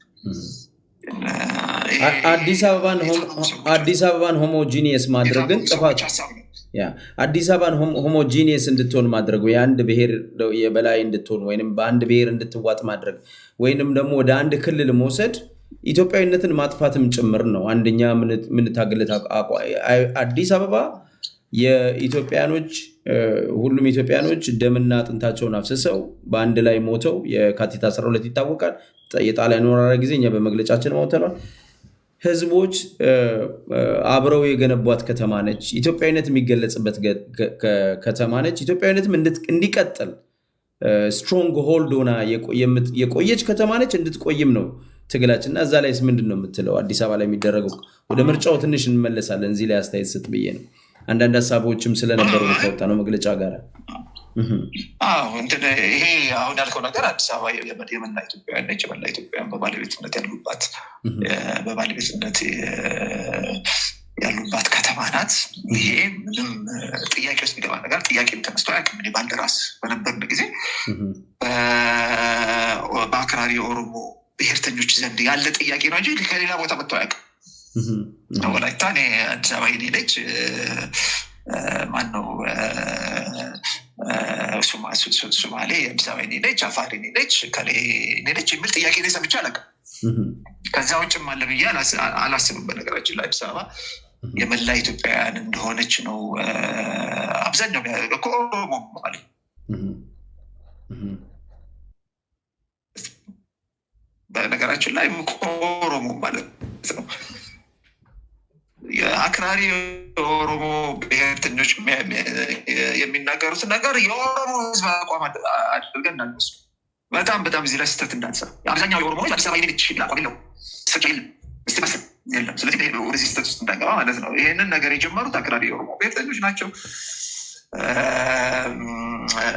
አዲስ አበባን homogeneous ማድረግ ግን ጥፋት። አዲስ አበባን homogeneous እንድትሆን ማድረግ፣ የአንድ ብሔር የበላይ እንድትሆን ወይም በአንድ ብሔር እንድትዋጥ ማድረግ ወይንም ደግሞ ወደ አንድ ክልል መውሰድ ኢትዮጵያዊነትን ማጥፋትም ጭምር ነው። አንደኛ የምንታገለት አዲስ አበባ የኢትዮጵያኖች፣ ሁሉም ኢትዮጵያኖች ደምና አጥንታቸውን አፍስሰው በአንድ ላይ ሞተው፣ የካቲት 12 ይታወቃል። የጣሊያን ወረራ ጊዜ እኛ በመግለጫችን ሞተናል። ህዝቦች አብረው የገነቧት ከተማ ነች። ኢትዮጵያዊነት የሚገለጽበት ከተማ ነች። ኢትዮጵያዊነትም እንዲቀጥል stronghold ሆና የቆየች ከተማ ነች። እንድትቆይም ነው ትግላችን። እና እዛ ላይስ ምንድን ነው የምትለው? አዲስ አበባ ላይ የሚደረገው፣ ወደ ምርጫው ትንሽ እንመለሳለን። እዚህ ላይ አስተያየት ስጥ ብዬ ነው። አንዳንድ ሀሳቦችም ስለነበሩ ከወጣ ነው መግለጫ ጋር። አዎ፣ እንትን ይሄ አሁን ያልከው ነገር አዲስ አበባ የመላ ኢትዮጵያውያን ነች። የመላ ኢትዮጵያውያን በባለቤትነት ያሉባት ከተማ ናት። ይሄ ምንም ጥያቄ ውስጥ የሚገባ ነገር ጥያቄም ተነስቶ አያውቅም። እኔ ባልደራስ በነበርን ጊዜ በአክራሪ የኦሮሞ ብሔርተኞች ዘንድ ያለ ጥያቄ ነው እንጂ ከሌላ ቦታ መጥቶ አያውቅም። ወላይታ እኔ አዲስ አበባ የኔ ነች፣ ማነው ሶማሌ አዲስ አበባ የኔ ነች፣ አፋር የኔ ነች፣ ከሌ የኔ ነች የሚል ጥያቄ እኔ ሰምቼ አላውቅም። ከዛ ውጭም አለ ብዬ አላስብም። በነገራችን ላይ አዲስ አበባ የመላ ኢትዮጵያውያን እንደሆነች ነው አብዛኛው ከኦሮሞ ማለት፣ በነገራችን ላይ ከኦሮሞ ማለት ነው። የአክራሪ የኦሮሞ ብሔርተኞች የሚናገሩት ነገር የኦሮሞ ሕዝብ አቋም አድርገን እንዳንወስድ፣ በጣም በጣም እዚህ ላይ ስህተት እንዳንሰራ። አብዛኛው የኦሮሞ ሕዝብ አዲስ አበባ የኔ ነች የሚል አቋም የለውም። የለም፣ የለም። ስለዚህ ወደዚህ ስህተት ውስጥ እንዳንገባ ማለት ነው። ይህንን ነገር የጀመሩት አክራሪ የኦሮሞ ብሔርተኞች ናቸው።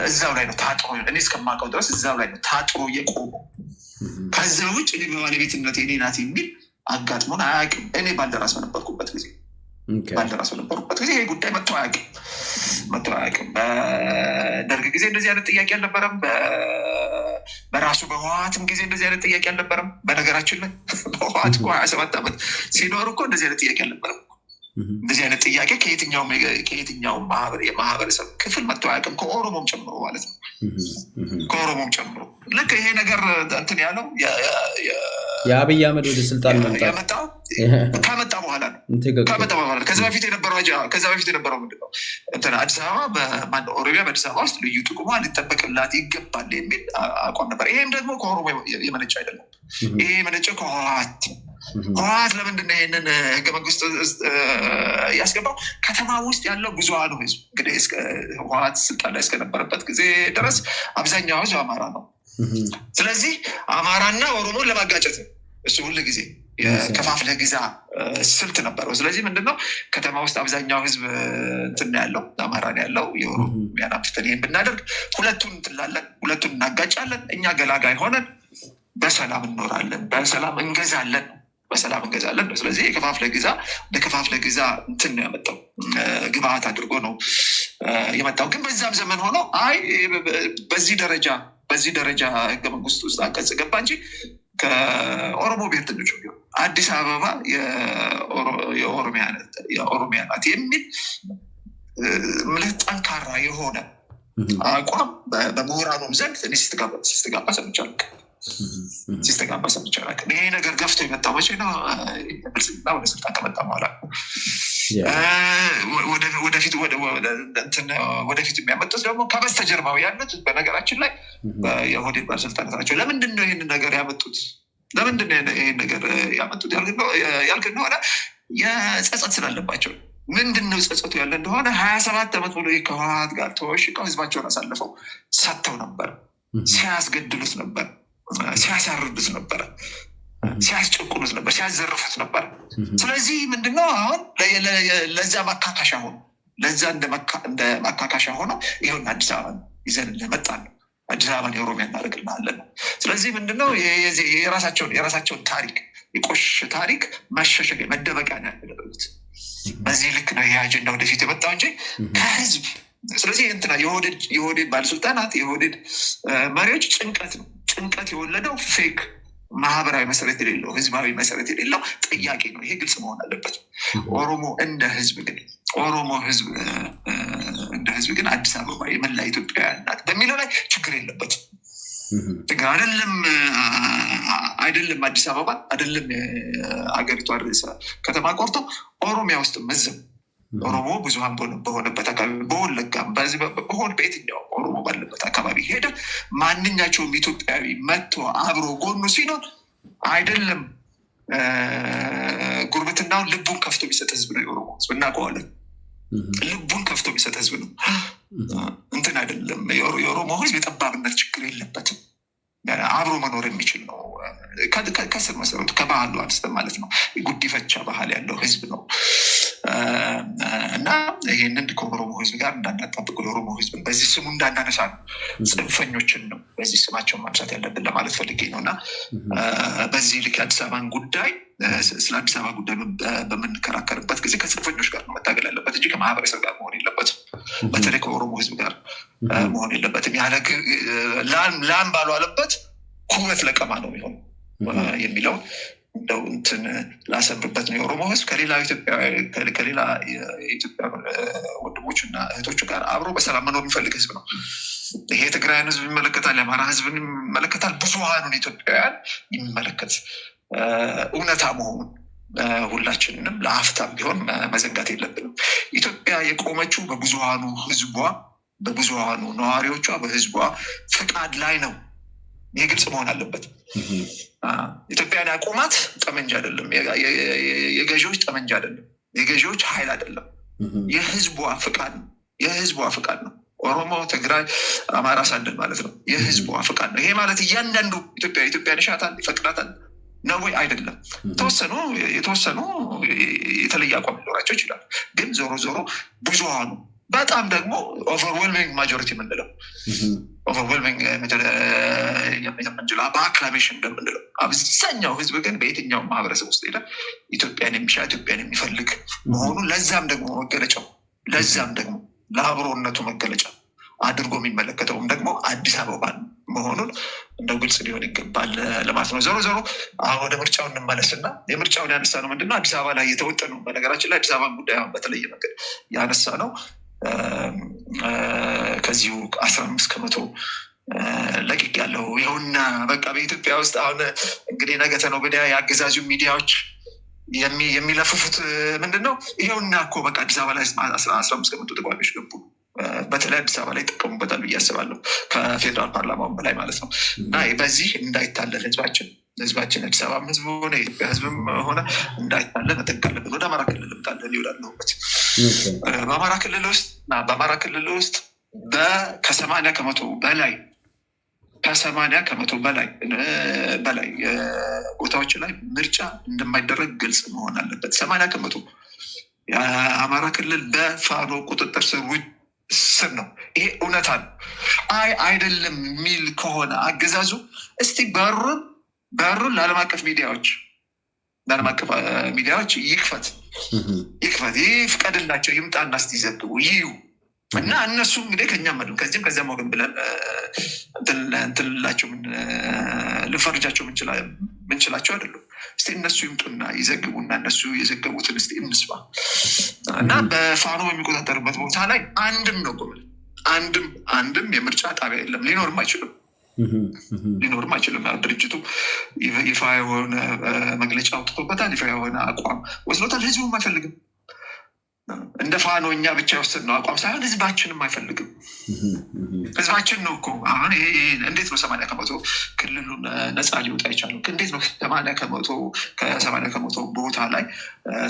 እዛው ላይ ነው ታጥሮ፣ እኔ እስከማውቀው ድረስ እዛው ላይ ነው ታጥሮ የቆመው። ከዛ ውጭ እኔ በባለቤትነት የኔ ናት የሚል አጋጥሞን አያውቅም። እኔ ባልደራስ በነበርኩበት ጊዜ ይሄ ጉዳይ መጥቶ አያውቅም፣ መጥቶ አያውቅም። በደርግ ጊዜ እንደዚህ አይነት ጥያቄ አልነበረም። በራሱ በህወሓትም ጊዜ እንደዚህ አይነት ጥያቄ አልነበረም። በነገራችን ላይ በህወሓት እኮ 27 ዓመት ሲኖር እኮ እንደዚህ አይነት ጥያቄ አልነበረም። እንደዚህ አይነት ጥያቄ ከየትኛውም የማህበረሰብ ክፍል መጥቶ አያውቅም፣ ከኦሮሞም ጨምሮ ማለት ነው። ከኦሮሞም ጨምሮ ልክ ይሄ ነገር እንትን ያለው የአብይ አህመድ ወደ ስልጣን መምጣት የመጣው ከመጣ በኋላ ነው። ከመጣ በኋላ ነው። ከዛ በፊት የነበረው ምንድን ነው? እንትን አዲስ አበባ በማነው ኦሮሚያ በአዲስ አበባ ውስጥ ልዩ ጥቅሟ ሊጠበቅላት ይገባል የሚል አቋም ነበር። ይሄም ደግሞ ከኦሮሞ የመነጨ አይደለም። ይሄ የመነጨው ከህወሓት። ህወሓት ለምንድን ነው ይሄንን ህገ መንግስት ውስጥ ያስገባው? ከተማ ውስጥ ያለው ብዙሃኑ ህዝብ፣ እንግዲህ ህወሓት ስልጣን ላይ እስከነበረበት ጊዜ ድረስ አብዛኛው ህዝብ አማራ ነው። ስለዚህ አማራና ኦሮሞን ለማጋጨት ነው እሱ ሁል ጊዜ የከፋፍለህ ግዛ ስልት ነበረው። ስለዚህ ምንድነው ከተማ ውስጥ አብዛኛው ህዝብ እንትን ያለው አማራ ነው ያለው። የኦሮሚያን አምጥተን ይሄን ብናደርግ ሁለቱን እንትላለን፣ ሁለቱን እናጋጫለን። እኛ ገላጋይ ሆነን በሰላም እንኖራለን፣ በሰላም እንገዛለን፣ በሰላም እንገዛለን ነው። ስለዚህ የከፋፍለህ ግዛ በከፋፍለህ ግዛ እንትን ነው ያመጣው፣ ግብአት አድርጎ ነው የመጣው። ግን በዛም ዘመን ሆኖ አይ በዚህ ደረጃ ህገ መንግስት ውስጥ አንቀጽ ገባ እንጂ ከኦሮሞ ብሔርተኞች ቢሆን አዲስ አበባ የኦሮሚያ ናት የሚል ምልህ ጠንካራ የሆነ አቋም በምሁራኑም ዘንድ እኔ ሲስተጋባ ሰምቻለሁ፣ ሲስተጋባ ሰምቼ አላውቅም። ይሄ ነገር ገፍቶ የመጣው መቼ ነው? ብልጽግና ወደ ስልጣን ከመጣ በኋላ ወደፊት የሚያመጡት ደግሞ ከበስተጀርባው ያሉት በነገራችን ላይ የኦህዴድ ባለስልጣናት ናቸው። ለምንድን ነው ይህንን ነገር ያመጡት? ለምንድን ነው ይህን ነገር ያመጡት ያልክ እንደሆነ የጸጸት ስላለባቸው። ምንድን ነው ጸጸቱ ያለ እንደሆነ 27 ዓመት ሙሉ ከህወሓት ጋር ተወሽቀው ህዝባቸውን አሳልፈው ሰጥተው ነበር። ሲያስገድሉት ነበር፣ ሲያሳርዱት ነበረ፣ ሲያስጨቁኑት ነበር፣ ሲያዘርፉት ነበር። ስለዚህ ምንድነው አሁን ለዛ ማካካሻ ሆኖ፣ ለዛ እንደ ማካካሻ ሆኖ ይኸውን አዲስ አበባን ይዘን ለመጣን ነው። አዲስ አበባን የኦሮሚያ እናደርግልሃለን ነው። ስለዚህ ምንድነው የራሳቸውን ታሪክ፣ የቆሸሸ ታሪክ መሸሸጊያ፣ መደበቂያ ነው ያደረጉት። በዚህ ልክ ነው ይሄ አጀንዳ ወደፊት የመጣው እንጂ ከህዝብ። ስለዚህ እንትና የኦህዴድ ባለስልጣናት፣ የኦህዴድ መሪዎች ጭንቀት ነው። ጭንቀት የወለደው fake ማህበራዊ መሰረት የሌለው፣ ህዝባዊ መሰረት የሌለው ጥያቄ ነው። ይሄ ግልጽ መሆን አለበት። ኦሮሞ እንደ ህዝብ ግን፣ ኦሮሞ ህዝብ እንደ ህዝብ ግን አዲስ አበባ የመላ ኢትዮጵያውያን ናት በሚለው ላይ ችግር የለበትም። ችግር አይደለም፣ አይደለም አዲስ አበባ፣ አይደለም አገሪቷ ርዕሰ ከተማ ቆርቶ ኦሮሚያ ውስጥ መዘም ኦሮሞ ብዙሀን በሆነበት አካባቢ፣ በወለጋም በሆን በየትኛውም ኦሮሞ ባለበት አካባቢ ሄደ ማንኛቸውም ኢትዮጵያዊ መጥቶ አብሮ ጎኑ ሲኖር አይደለም ጉርብትናውን ልቡን ከፍቶ የሚሰጥ ህዝብ ነው የኦሮሞ ህዝብ፣ እናውቀዋለን። ልቡን ከፍቶ የሚሰጥ ህዝብ ነው። እንትን አይደለም። የኦሮሞ ህዝብ የጠባብነት ችግር የለበትም። አብሮ መኖር የሚችል ነው። ከስር መሰረቱ ከባህሉ አንስተን ማለት ነው። ጉዲፈቻ ባህል ያለው ህዝብ ነው እና ይህንን ከኦሮሞ ህዝብ ጋር እንዳናጣብቅ፣ የኦሮሞ ህዝብን በዚህ ስሙ እንዳናነሳ ነው። ጽንፈኞችን ነው በዚህ ስማቸውን ማንሳት ያለብን ለማለት ፈልጌ ነው። እና በዚህ ልክ የአዲስ አበባን ጉዳይ፣ ስለ አዲስ አበባ ጉዳይ በምንከራከርበት ጊዜ ከጽንፈኞች ጋር ነው መታገል ያለበት እንጂ ከማህበረሰብ ጋር መሆን የለበትም። በተለይ ከኦሮሞ ህዝብ ጋር መሆን የለበትም። ያለ ላም ባልዋለበት ኩበት ለቀማ ነው የሚሆነው የሚለውን እንደው እንትን ላሰምርበት ነው። የኦሮሞ ህዝብ ከሌላ የኢትዮጵያ ወንድሞች እና እህቶቹ ጋር አብሮ በሰላም መኖር የሚፈልግ ህዝብ ነው። ይሄ የትግራይን ህዝብ ይመለከታል፣ የአማራ ህዝብን ይመለከታል፣ ብዙሀኑን ኢትዮጵያውያን የሚመለከት እውነታ መሆኑን ሁላችንንም ለአፍታም ቢሆን መዘንጋት የለብንም። ኢትዮጵያ የቆመችው በብዙሀኑ ህዝቧ፣ በብዙሀኑ ነዋሪዎቿ፣ በህዝቧ ፍቃድ ላይ ነው። ይህ ግልጽ መሆን አለበት። ኢትዮጵያን ያቆማት ጠመንጃ አይደለም፣ የገዢዎች ጠመንጃ አይደለም፣ የገዢዎች ኃይል አይደለም። የህዝቧ ፍቃድ ነው። የህዝቧ ፍቃድ ነው። ኦሮሞ፣ ትግራይ፣ አማራ ሳንል ማለት ነው። የህዝቧ ፍቃድ ነው። ይሄ ማለት እያንዳንዱ ኢትዮጵያ ኢትዮጵያን ይሻታል፣ ይፈቅዳታል ነው ወይ? አይደለም። የተወሰኑ የተለየ አቋም ሊኖራቸው ይችላል። ግን ዞሮ ዞሮ ብዙሃኑ፣ በጣም ደግሞ overwhelming majority የምንለው፣ overwhelming የምንለው በ acclamation እንደምንለው አብዛኛው ህዝብ ግን በየትኛውም ማህበረሰብ ውስጥ ሄደ ኢትዮጵያን የሚሻ፣ ኢትዮጵያን የሚፈልግ መሆኑን ለዛም ደግሞ መገለጫው፣ ለዛም ደግሞ ለአብሮነቱ መገለጫ አድርጎ የሚመለከተውም ደግሞ አዲስ አበባን መሆኑን እንደው ግልጽ ሊሆን ይገባል ለማለት ነው። ዞሮ ዞሮ አሁን ወደ ምርጫው እንመለስና የምርጫውን ያነሳ ነው ምንድነው አዲስ አበባ ላይ የተወጠኑ፣ በነገራችን ላይ አዲስ አበባን ጉዳይ አሁን በተለየ መንገድ ያነሳ ነው ከዚሁ 15% ለቅቅ ያለው ይኸውና በቃ በኢትዮጵያ ውስጥ አሁን እንግዲህ ነገ ተነገ ወዲያ የአገዛዙ ሚዲያዎች የሚለፍፉት ምንድን ነው? ይኸውና እኮ በቃ አዲስ አበባ ላይ 15% ተቃዋሚዎች ገቡ። በተለይ አዲስ አበባ ላይ ይጠቀሙበታል ብዬ አስባለሁ። ከፌዴራል ፓርላማውን በላይ ማለት ነው። እና በዚህ እንዳይታለል ህዝባችን፣ አዲስ አበባም ህዝብ ሆነ የኢትዮጵያ ህዝብም ሆነ እንዳይታለል መጠንቀቅ አለብን። ወደ አማራ ክልል ልምጣለን ይውላለሁበት። በአማራ ክልል ውስጥ ከ80% በላይ ከ ከ80% በላይ ቦታዎች ላይ ምርጫ እንደማይደረግ ግልጽ መሆን አለበት። 80% የአማራ ክልል በፋኖ ቁጥጥር ስር ነው። ይሄ እውነታ ነው። አይ አይደለም የሚል ከሆነ አገዛዙ እስቲ በሩን ለዓለም አቀፍ ሚዲያዎች ይክፈት ይክፈት ይፍቀድላቸው፣ ይምጣና እስቲ ይዘግቡ ይዩ እና እነሱ እንግዲህ ከኛም ከዚህም ከዚያም ወገን ብለን እንትንላቸው ልንፈርጃቸው ምንችላቸው አይደሉም። እስቲ እነሱ ይምጡና ይዘግቡና እነሱ የዘገቡትን እስቲ እንስማ እና በፋኖ በሚቆጣጠርበት ቦታ ላይ አንድም ነው አንድም የምርጫ ጣቢያ የለም፣ ሊኖርም አይችልም ሊኖርም አይችልም። ድርጅቱ ይፋ የሆነ መግለጫ አውጥቶበታል፣ ይፋ የሆነ አቋም ወስዶታል። ህዝቡም አይፈልግም። እንደ ፋኖ እኛ ብቻ የወሰድነው አቋም ሳይሆን ህዝባችንም አይፈልግም። ህዝባችን ነው እኮ አሁን እንዴት ነው 80% ክልሉን ነፃ ሊወጣ የቻለው? እንዴት ነው ከ80% ቦታ ላይ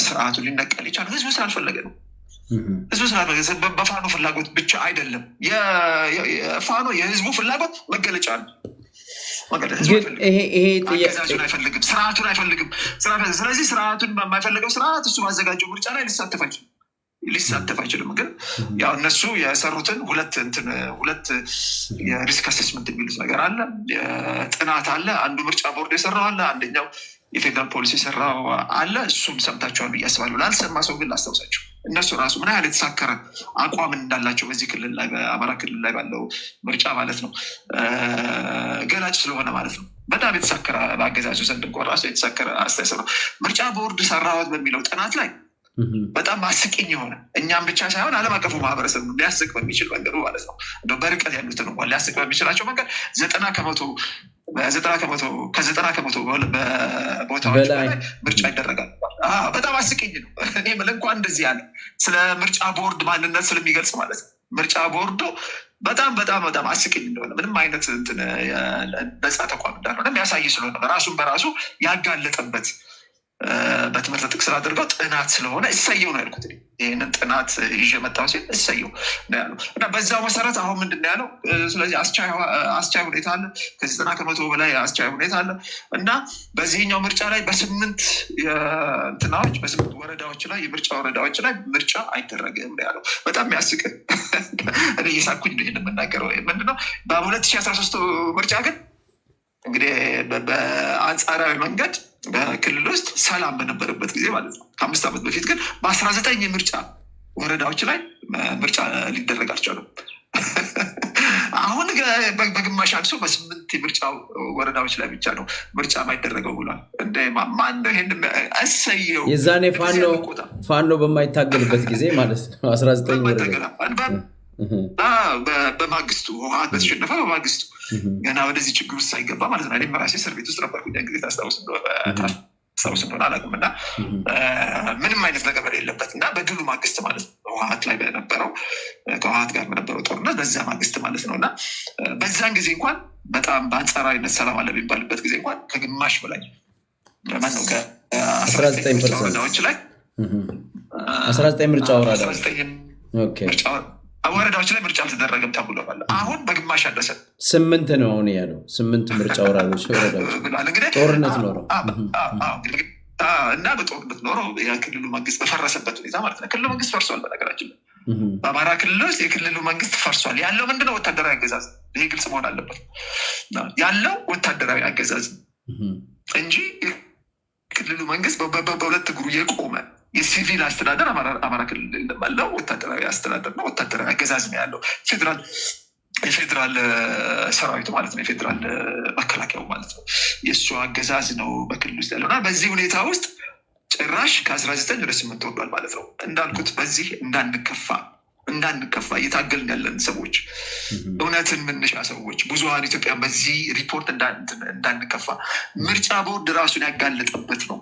ስርዓቱ ሊነቀል የቻለው? ህዝቡ ስላልፈለገ ነው። ህዝቡ ስላልፈለገ በፋኖ ፍላጎት ብቻ አይደለም። የፋኖ የህዝቡ ፍላጎት መገለጫ ነው። አገዛዙን አይፈልግም፣ ስርዓቱን አይፈልግም። ስለዚህ ስርዓቱን በማይፈልገው ስርዓት እሱ ባዘጋጀው ምርጫ ላይ ሊሳተፍ አይችልም። ግን ያው እነሱ የሰሩትን ሁለት የ risk assessment የሚሉት ነገር አለ፣ ጥናት አለ። አንዱ ምርጫ ቦርድ የሰራው አለ፣ አንደኛው የፌዴራል ፖሊስ የሰራው አለ። እሱም ሰምታችኋል ብዬ አስባለሁ። ላልሰማ ሰው ግን ላስታውሳቸው፣ እነሱ ራሱ ምን ያህል የተሳከረ አቋም እንዳላቸው በዚህ ክልል ላይ በአማራ ክልል ላይ ባለው ምርጫ ማለት ነው ገላጭ ስለሆነ ማለት ነው። በጣም የተሳከረ በአገዛዙ ዘንድ እንኳን ራሱ የተሳከረ አስተሳሰብ ነው። ምርጫ ቦርድ ሰራሁት በሚለው ጥናት ላይ በጣም አስቂኝ የሆነ እኛም ብቻ ሳይሆን ዓለም አቀፉ ማህበረሰብ ሊያስቅ በሚችል መንገዱ ማለት ነው እንደው በርቀት ያሉትን እንኳን ሊያስቅ በሚችላቸው መንገድ 90% ከ90% ቦታዎች በላይ ምርጫ ይደረጋል። በጣም አስቂኝ ነው። እኔ እንኳን እንደዚህ ያለ ስለ ምርጫ ቦርድ ማንነት ስለሚገልጽ ማለት ነው። ምርጫ ቦርዱ በጣም በጣም በጣም አስቂኝ እንደሆነ ምንም አይነት ነፃ ተቋም እንዳልሆነ የሚያሳይ ስለሆነ ራሱን በራሱ ያጋለጠበት በትምህርት ጥቅስ አድርገው ጥናት ስለሆነ እሰየው ነው ያልኩት። ይህንን ጥናት ይዤ መጣሁ ሲል እሰየው ነው ያለው እና በዛው መሰረት አሁን ምንድን ነው ያለው? ስለዚህ አስቻይ ሁኔታ አለ፣ ከ90% በላይ አስቻይ ሁኔታ አለ እና በዚህኛው ምርጫ ላይ በስምንት እንትናዎች በስምንት ወረዳዎች ላይ የምርጫ ወረዳዎች ላይ ምርጫ አይደረግም ነው ያለው። በጣም የሚያስቅ እኔ እየሳኩኝ ነው ይሄን የምናገረው። ምንድነው በ2013 ምርጫ ግን እንግዲህ በአንጻራዊ መንገድ በክልል ውስጥ ሰላም በነበረበት ጊዜ ማለት ነው ከ5 ዓመት በፊት ግን በ19 የምርጫ ወረዳዎች ላይ ምርጫ ሊደረግ አልቻለም። አሁን በግማሽ አንሶ በ8 የምርጫ ወረዳዎች ላይ ብቻ ነው ምርጫ የማይደረገው ብሏል። እንደ ማን ነው ይሄን እሰየው? የዛኔ ፋኖ በማይታገልበት ጊዜ ማለት ነው 19 ወረዳ በማግስቱ ህወሓት በተሸነፈ በማግስቱ ገና ወደዚህ ችግር ውስጥ ሳይገባ ማለት ነው። እኔም ራሴ እስር ቤት ውስጥ ነበርኩኝ ያን ጊዜ ታስታውስ እንደሆነ አላውቅም። እና ምንም አይነት ነገር በሌለበት እና በድሉ ማግስት ማለት ነው ህወሓት ላይ በነበረው ከህወሓት ጋር በነበረው ጦርነት በዛ ማግስት ማለት ነው። እና በዛን ጊዜ እንኳን በጣም በአንጻራዊነት ሰላም አለ በሚባልበት ጊዜ እንኳን ከግማሽ በላይ ማነው ከ19 ወረዳዎች ላይ 19 ምርጫ ወረዳዎች ላይ ምርጫ አልተደረገም ተብሏል። አሁን በግማሽ አነሰ። 8 ነው አሁን ያለው 8 ምርጫ ወረዳዎች ጦርነት ኖሮ እና በጦርነት ኖሮ የክልሉ መንግስት በፈረሰበት ሁኔታ ማለት ነው። ክልሉ መንግስት ፈርሷል። በነገራችን በአማራ ክልል ውስጥ የክልሉ መንግስት ፈርሷል። ያለው ምንድነው? ወታደራዊ አገዛዝ። ይሄ ግልጽ መሆን አለበት። ያለው ወታደራዊ አገዛዝ እንጂ የክልሉ መንግስት በሁለት እግሩ የቆመ የሲቪል አስተዳደር አማራ ክልል ያለው ወታደራዊ አስተዳደር ነው። ወታደራዊ አገዛዝ ነው ያለው። የፌዴራል ሰራዊቱ ማለት ነው። የፌዴራል መከላከያው ማለት ነው። የእሱ አገዛዝ ነው በክልል ውስጥ ያለው እና በዚህ ሁኔታ ውስጥ ጭራሽ ከ19 ወደ 8 ወርዷል ማለት ነው። እንዳልኩት በዚህ እንዳንከፋ እየታገልን ያለን ሰዎች፣ እውነትን ምንሻ ሰዎች፣ ብዙሀን ኢትዮጵያን በዚህ ሪፖርት እንዳንከፋ ምርጫ ቦርድ ራሱን ያጋለጠበት ነው።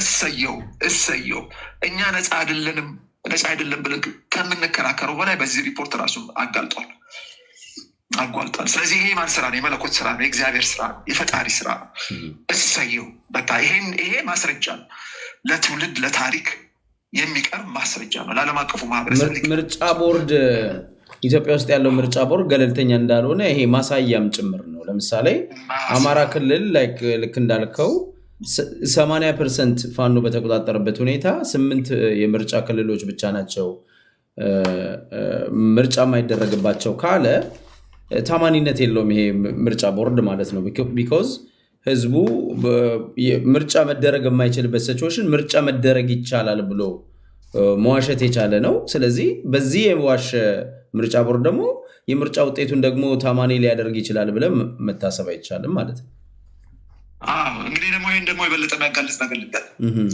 እሰየው እሰየው። እኛ ነፃ አይደለንም ነፃ አይደለም ብለን ከምንከራከረው በላይ በዚህ ሪፖርት ራሱን አጋልጧል። ስለዚህ ይሄ ማን ስራ ነው? የመለኮት ስራ ነው። የእግዚአብሔር ስራ ነው። የፈጣሪ ስራ ነው። እሰየው በቃ ይሄ ማስረጃ ነው። ለትውልድ ለታሪክ የሚቀርብ ማስረጃ ነው። ለዓለም አቀፉ ማህበረሰብ ምርጫ ቦርድ ኢትዮጵያ ውስጥ ያለው ምርጫ ቦርድ ገለልተኛ እንዳልሆነ ይሄ ማሳያም ጭምር ነው። ለምሳሌ አማራ ክልል ልክ እንዳልከው 80% ፋኖ በተቆጣጠረበት ሁኔታ 8 የምርጫ ክልሎች ብቻ ናቸው ምርጫ የማይደረግባቸው ካለ ታማኒነት የለውም ይሄ ምርጫ ቦርድ ማለት ነው። Because ህዝቡ ምርጫ መደረግ የማይችልበት situation ምርጫ መደረግ ይቻላል ብሎ መዋሸት የቻለ ነው። ስለዚህ በዚህ የዋሸ ምርጫ ቦርድ ደግሞ የምርጫ ውጤቱን ደግሞ ታማኒ ሊያደርግ ይችላል ብለን መታሰብ አይቻልም ማለት ነው። እንግዲህ ደግሞ ይህን ደግሞ የበለጠ የሚያጋልጥ ነገር ልንገር፣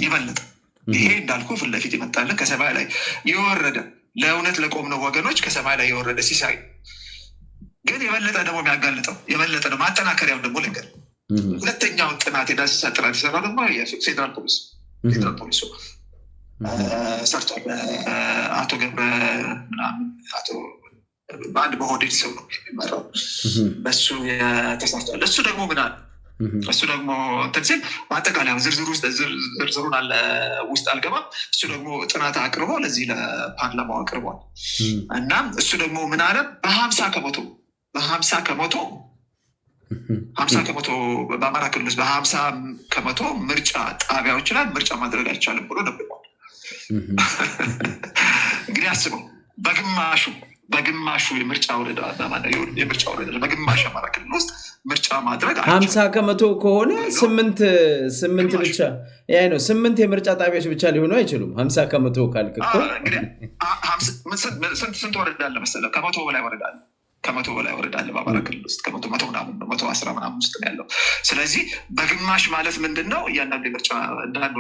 የበለጠ ይሄ እንዳልኩ ፊት ለፊት የመጣልን ከሰማይ ላይ የወረደ ለእውነት ለቆምነው ወገኖች ከሰማይ ላይ የወረደ ሲሳይ፣ ግን የበለጠ ደግሞ የሚያጋልጠው የበለጠ ነው ማጠናከሪያውን ደግሞ ልንገር። ሁለተኛውን ጥናት የዳሰሳ ጥናት የሰራው ደግሞ የፌዴራል ፖሊስ ፌዴራል ፖሊሱ ሰርቷል። አቶ ገብረ ምናምን አቶ በአንድ በኦህዴድ ሰው ነው የሚመራው፣ በሱ ተሰርቷል። እሱ ደግሞ ምን አለ? እሱ ደግሞ እንትን ሲል በአጠቃላይ ዝርዝሩ ዝርዝሩን አለ ውስጥ አልገባም። እሱ ደግሞ ጥናት አቅርቦ ለዚህ ለፓርላማው አቅርቧል። እና እሱ ደግሞ ምን አለ? በ50 ከመቶ በ50 ከመቶ 50% በአማራ ክልል ውስጥ በ50% ምርጫ ጣቢያዎች ላይ ምርጫ ማድረግ አይቻልም ብሎ ደብቋል። እንግዲህ አስበው፣ በግማሹ የምርጫ ወረዳ በግማሽ አማራ ክልል ውስጥ ምርጫ ማድረግ 50% ከሆነ ስምንት ብቻ ያ ነው። 8 የምርጫ ጣቢያዎች ብቻ ሊሆኑ አይችሉም። 50% ካልክ እኮ ስንት ወረዳ አለ መሰለህ? ከ100 በላይ ወረዳ አለ። ከ100 በላይ ወረዳ አለ በአማራ ክልል ውስጥ። ከ100 መቶ ምናምን ነው፣ 110 ምናምን ውስጥ ነው ያለው። ስለዚህ በግማሽ ማለት ምንድን ነው? እያንዳንዱ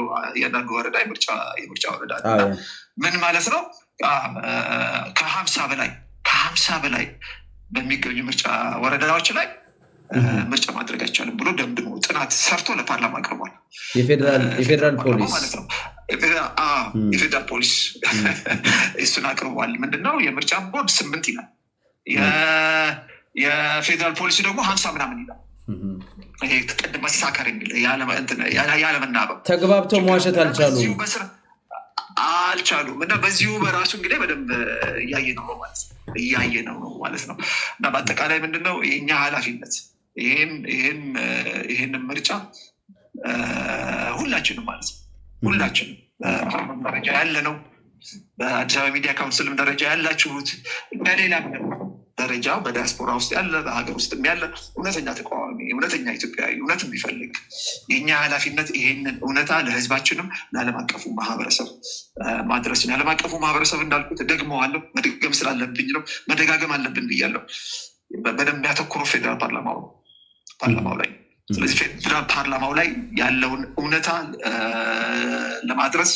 ወረዳ የምርጫ ወረዳ ምን ማለት ነው? ከ50 በላይ በሚገኙ ምርጫ ወረዳዎች ላይ ምርጫ ማድረግ አይቻልም ብሎ ደምድሞ ጥናት ሰርቶ ለፓርላማ አቅርቧል። የፌዴራል ፖሊስ ማለት ነው። የፌዴራል ፖሊስ እሱን አቅርቧል። ምንድነው? የምርጫ ቦርድ 8 ይላል። የፌዴራል ፖሊሲ ደግሞ 50 ምናምን ይላል። ይሄ ቅድም መሳከር የሚል ያለመናበብ ተግባብተው መዋሸት አልቻሉም። አልቻሉም እና በዚሁ በራሱ እንግዲህ በደንብ እያየ ነው ማለት ነው እያየ ነው ማለት ነው። እና በአጠቃላይ ምንድነው የእኛ ኃላፊነት? ይህንን ምርጫ ሁላችንም ማለት ነው፣ ሁላችንም ደረጃ ያለ ነው፣ በአዲስ አበባ ሚዲያ ካውንስልም ደረጃ ያላችሁት፣ በሌላም ደረጃ በዲያስፖራ ውስጥ ያለ፣ በሀገር ውስጥም ያለ እውነተኛ ተቃዋሚ፣ እውነተኛ ኢትዮጵያዊ፣ እውነት የሚፈልግ የእኛ ኃላፊነት ይሄንን እውነታ ለሕዝባችንም ለዓለም አቀፉ ማህበረሰብ ማድረስ ነው። የዓለም አቀፉ ማህበረሰብ እንዳልኩት ደግመዋለሁ፣ መደገም ስላለብኝ ነው፣ መደጋገም አለብን ብያለሁ። በደንብ ያተኩረው ፌዴራል ፓርላማው ላይ። ስለዚህ ፌዴራል ፓርላማው ላይ ያለውን እውነታ ለማድረስ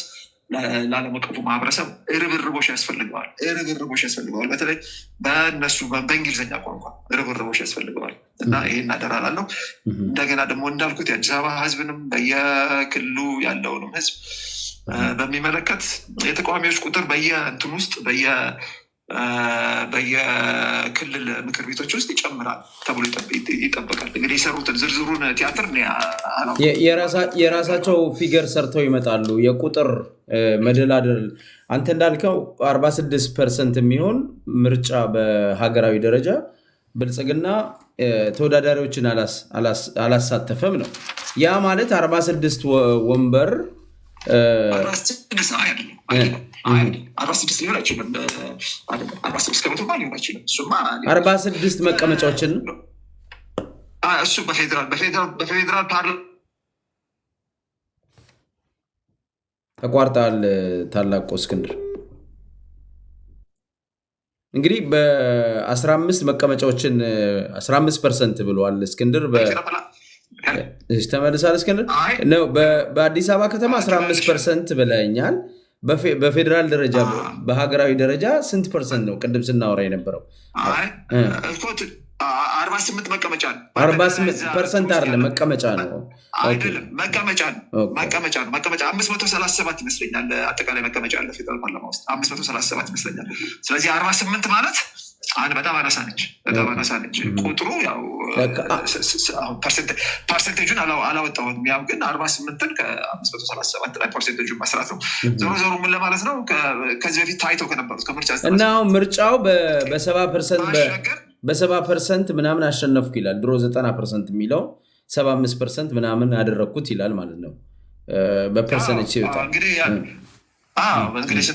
ለዓለም አቀፉ ማህበረሰብ ርብርቦሽ ያስፈልገዋል። ርብርቦሽ ያስፈልገዋል። በተለይ በእነሱ በእንግሊዝኛ ቋንቋ ርብርቦሽ ያስፈልገዋል እና ይሄን አደራ እላለሁ። እንደገና ደግሞ እንዳልኩት የአዲስ አበባ ህዝብንም በየክልሉ ያለውንም ህዝብ በሚመለከት የተቃዋሚዎች ቁጥር በየእንትን ውስጥ በየክልል ምክር ቤቶች ውስጥ ይጨምራል ተብሎ ይጠበቃል። እንግዲህ የሰሩትን ዝርዝሩን ቲያትር የራሳቸው figure ሰርተው ይመጣሉ። የቁጥር መደላደል አንተ እንዳልከው 46% የሚሆን ምርጫ በሀገራዊ ደረጃ ብልጽግና ተወዳዳሪዎችን አላሳተፈም ነው። ያ ማለት 46 ወንበር 46 ሊሆን አይችልም። 46% ሊሆን አይችልም። እሱማ 46 መቀመጫዎችን እሱ በፌዴራል ፓርላማ ተቋርጣል። ታላቁ እስክንድር፣ እንግዲህ በ15 መቀመጫዎችን 15% ብለዋል እስክንድር። ተመልሳል እስክንድር ነው። በአዲስ አበባ ከተማ 15% ብለኛል። በፌዴራል ደረጃ በሀገራዊ ደረጃ ስንት percent ነው? ቅድም ስናወራ የነበረው 48 መቀመጫ ነው። 48% አይደለም፣ መቀመጫ ነው። አይደለም፣ መቀመጫ ነው። መቀመጫ ነው። መቀመጫ 537 ይመስለኛል። አጠቃላይ መቀመጫ አለ ፌዴራል ፓርላማ ውስጥ 537 ይመስለኛል። ስለዚህ 48 ማለት አንድ በጣም አናሳ ነች። በጣም አናሳ ነች ቁጥሩ። ያው percentage ኡን አላወጣሁትም። ያው ግን 48ን ከ537 ላይ percentage ኡን መስራት ነው። ዞሮ ዞሮ ምን ለማለት ነው? ከዚህ በፊት ታይተው ከነበሩት ከምርጫ እና አሁን ምርጫው በ70% በ70% ምናምን አሸነፍኩ ይላል። ድሮ 90% የሚለው 75% ምናምን አደረግኩት ይላል ማለት ነው። በ percentage ሲወጣ እንግዲህ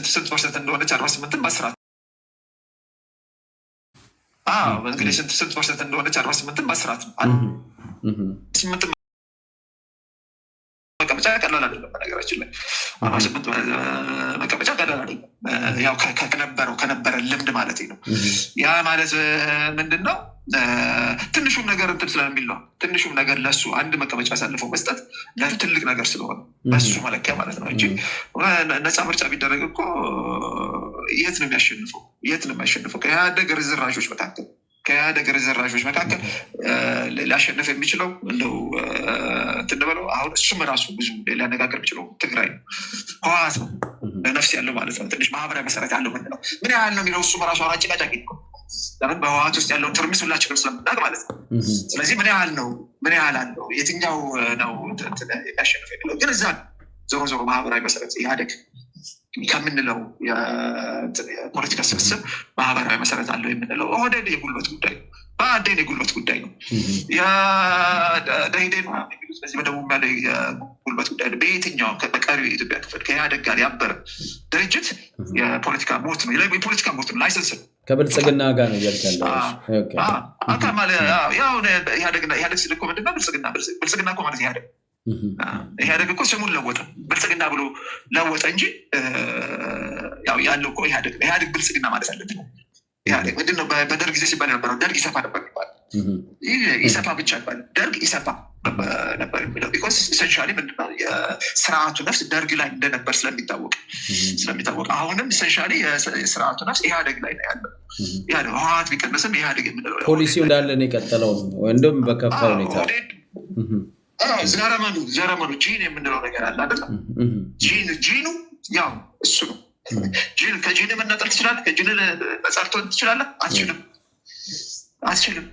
ስንት percent እንደሆነች 48ን መስራት፣ እንግዲህ ስንት percent እንደሆነች 48ን መስራት ነው። 8 መቀመጫ ቀላል አይደለም። በነገራችን ላይ 48 መቀመጫ ቀላል አይደለም። ያው ከነበረው ከነበረ ልምድ ማለት ነው። ያ ማለት ምንድን ነው? ትንሹም ነገር እንትን ስለሚል ነው። ትንሹም ነገር ለሱ አንድ መቀመጫ አሳልፈው መስጠት ለሱ ትልቅ ነገር ስለሆነ በሱ መለኪያ ማለት ነው እንጂ ነፃ ምርጫ ቢደረግ እኮ የት ነው የሚያሸንፈው? የት ነው የሚያሸንፈው? ከኢህአደግ ርዝራዦች መካከል ሊያሸንፍ የሚችለው እንደው እንትን በለው አሁን እሱም ራሱ ብዙ ሊያነጋግር የሚችለው ትግራይ ነው፣ ህወሓት ነው፣ ነፍስ ያለው ማለት ነው። ትንሽ ማህበራዊ መሰረት ያለው ምንድን ነው፣ ምን ያህል ነው የሚለው እሱም ራሱ አጨቃጫቂ ነው። ለምን በህወሓት ውስጥ ያለውን ትርምስ ሁላችንም ስለምናውቅ ማለት ነው። ስለዚህ ምን ያህል ነው፣ ምን ያህል አለው፣ የትኛው ነው የሚያሸንፍ የሚለው ግን እዛ ነው። ዞሮ ዞሮ ማህበራዊ መሰረት ኢህአዴግ ከምንለው የፖለቲካ ስብስብ ማህበራዊ መሰረት አለው የምንለው ኦህዴድ የጉልበት ጉዳይ ነው። ብአዴን የጉልበት ጉዳይ ነው። ደኢህዴን የሚሉት በዚህ በደቡብ ያለ የጉልበት ጉዳይ ነው። በየትኛውም በቀሪው የኢትዮጵያ ክፍል ከኢህአዴግ ጋር ያበረ ድርጅት የፖለቲካ ሞት ነው። የፖለቲካ ሞት ነው። License ነው። ከብልጽግና ጋር ነው እያልክ ያለው? ኢህአዴግ ስል እኮ ምንድን ነው? ብልጽግና፣ ብልጽግና እኮ ማለት ኢህአዴግ። ኢህአዴግ እኮ ስሙን ለወጠ፣ ብልጽግና ብሎ ለወጠ እንጂ ያው ያለው እኮ ኢህአዴግ ነው። ኢህአዴግ ብልጽግና ማለት አለብን። ኢህአዴግ ምንድን ነው? በደርግ ጊዜ ሲባል የነበረው ደርግ ኢሰፓ ነበር የሚባለው። ኢሰፓ ብቻ ይባላል። ደርግ ኢሰፓ ነበር የሚለው because essentially ምንድነው የስርዓቱ ነፍስ ደርግ ላይ እንደነበር ስለሚታወቅ አሁንም essentially የስርዓቱ ነፍስ ኢህአዴግ ላይ ነው ያለው። ኢህአዴግ ህወሓት ቢቀንስም ኢህአዴግ የምንለው ፖሊሲው እንዳለ ነው የቀጠለው፣ እንደውም በከፋ ሁኔታ። ዘረመሉ ጂን የምንለው ነገር አለ አይደለ? ጂኑ ያው እሱ ነው። ጂን ከጂን መነጠል ትችላለህ? ከጂን ነጻ ልትሆን ትችላለህ? አትችልም፣ አትችልም፣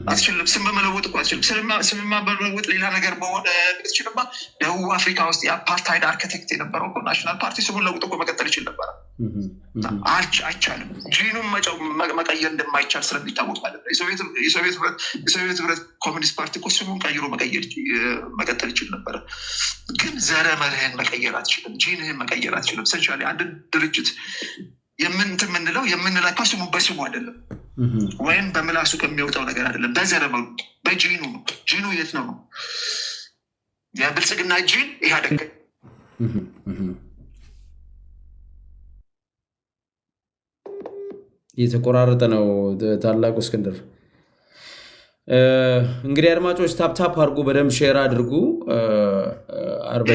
አትችልም። ስም በመለወጥ እኮ አትችልም። ስምማ በመለወጥ ሌላ ነገር መሆን ብትችልማ ደቡብ አፍሪካ ውስጥ የአፓርታይድ አርኪቴክት የነበረው እኮ National Party ስሙን ለውጥ እኮ መቀጠል ይችል ነበረ። አይቻልም። ጂኑን መቀየር እንደማይቻል ስለሚታወቅ ማለት ነው። የሶቪየት ህብረት ኮሚኒስት ፓርቲ እኮ ስሙን ቀይሮ መቀጠል ይችል ነበረ። ግን ዘረመልህን መቀየር አትችልም። ጂንህን መቀየር አትችልም። Essentially አንድ ድርጅት የምንት የምንለው የምንለካው ስሙ በስሙ አይደለም፣ ወይም በምላሱ ከሚወጣው ነገር አይደለም። በዘረመሉ በጂኑ ነው። ጂኑ የት ነው ነው? የብልጽግና ጂን ኢህአዴግ። እየተቆራረጠ ነው። ታላቁ እስክንድር፣ እንግዲህ አድማጮች tap tap አድርጉ፣ በደንብ share አድርጉ። አርበኛ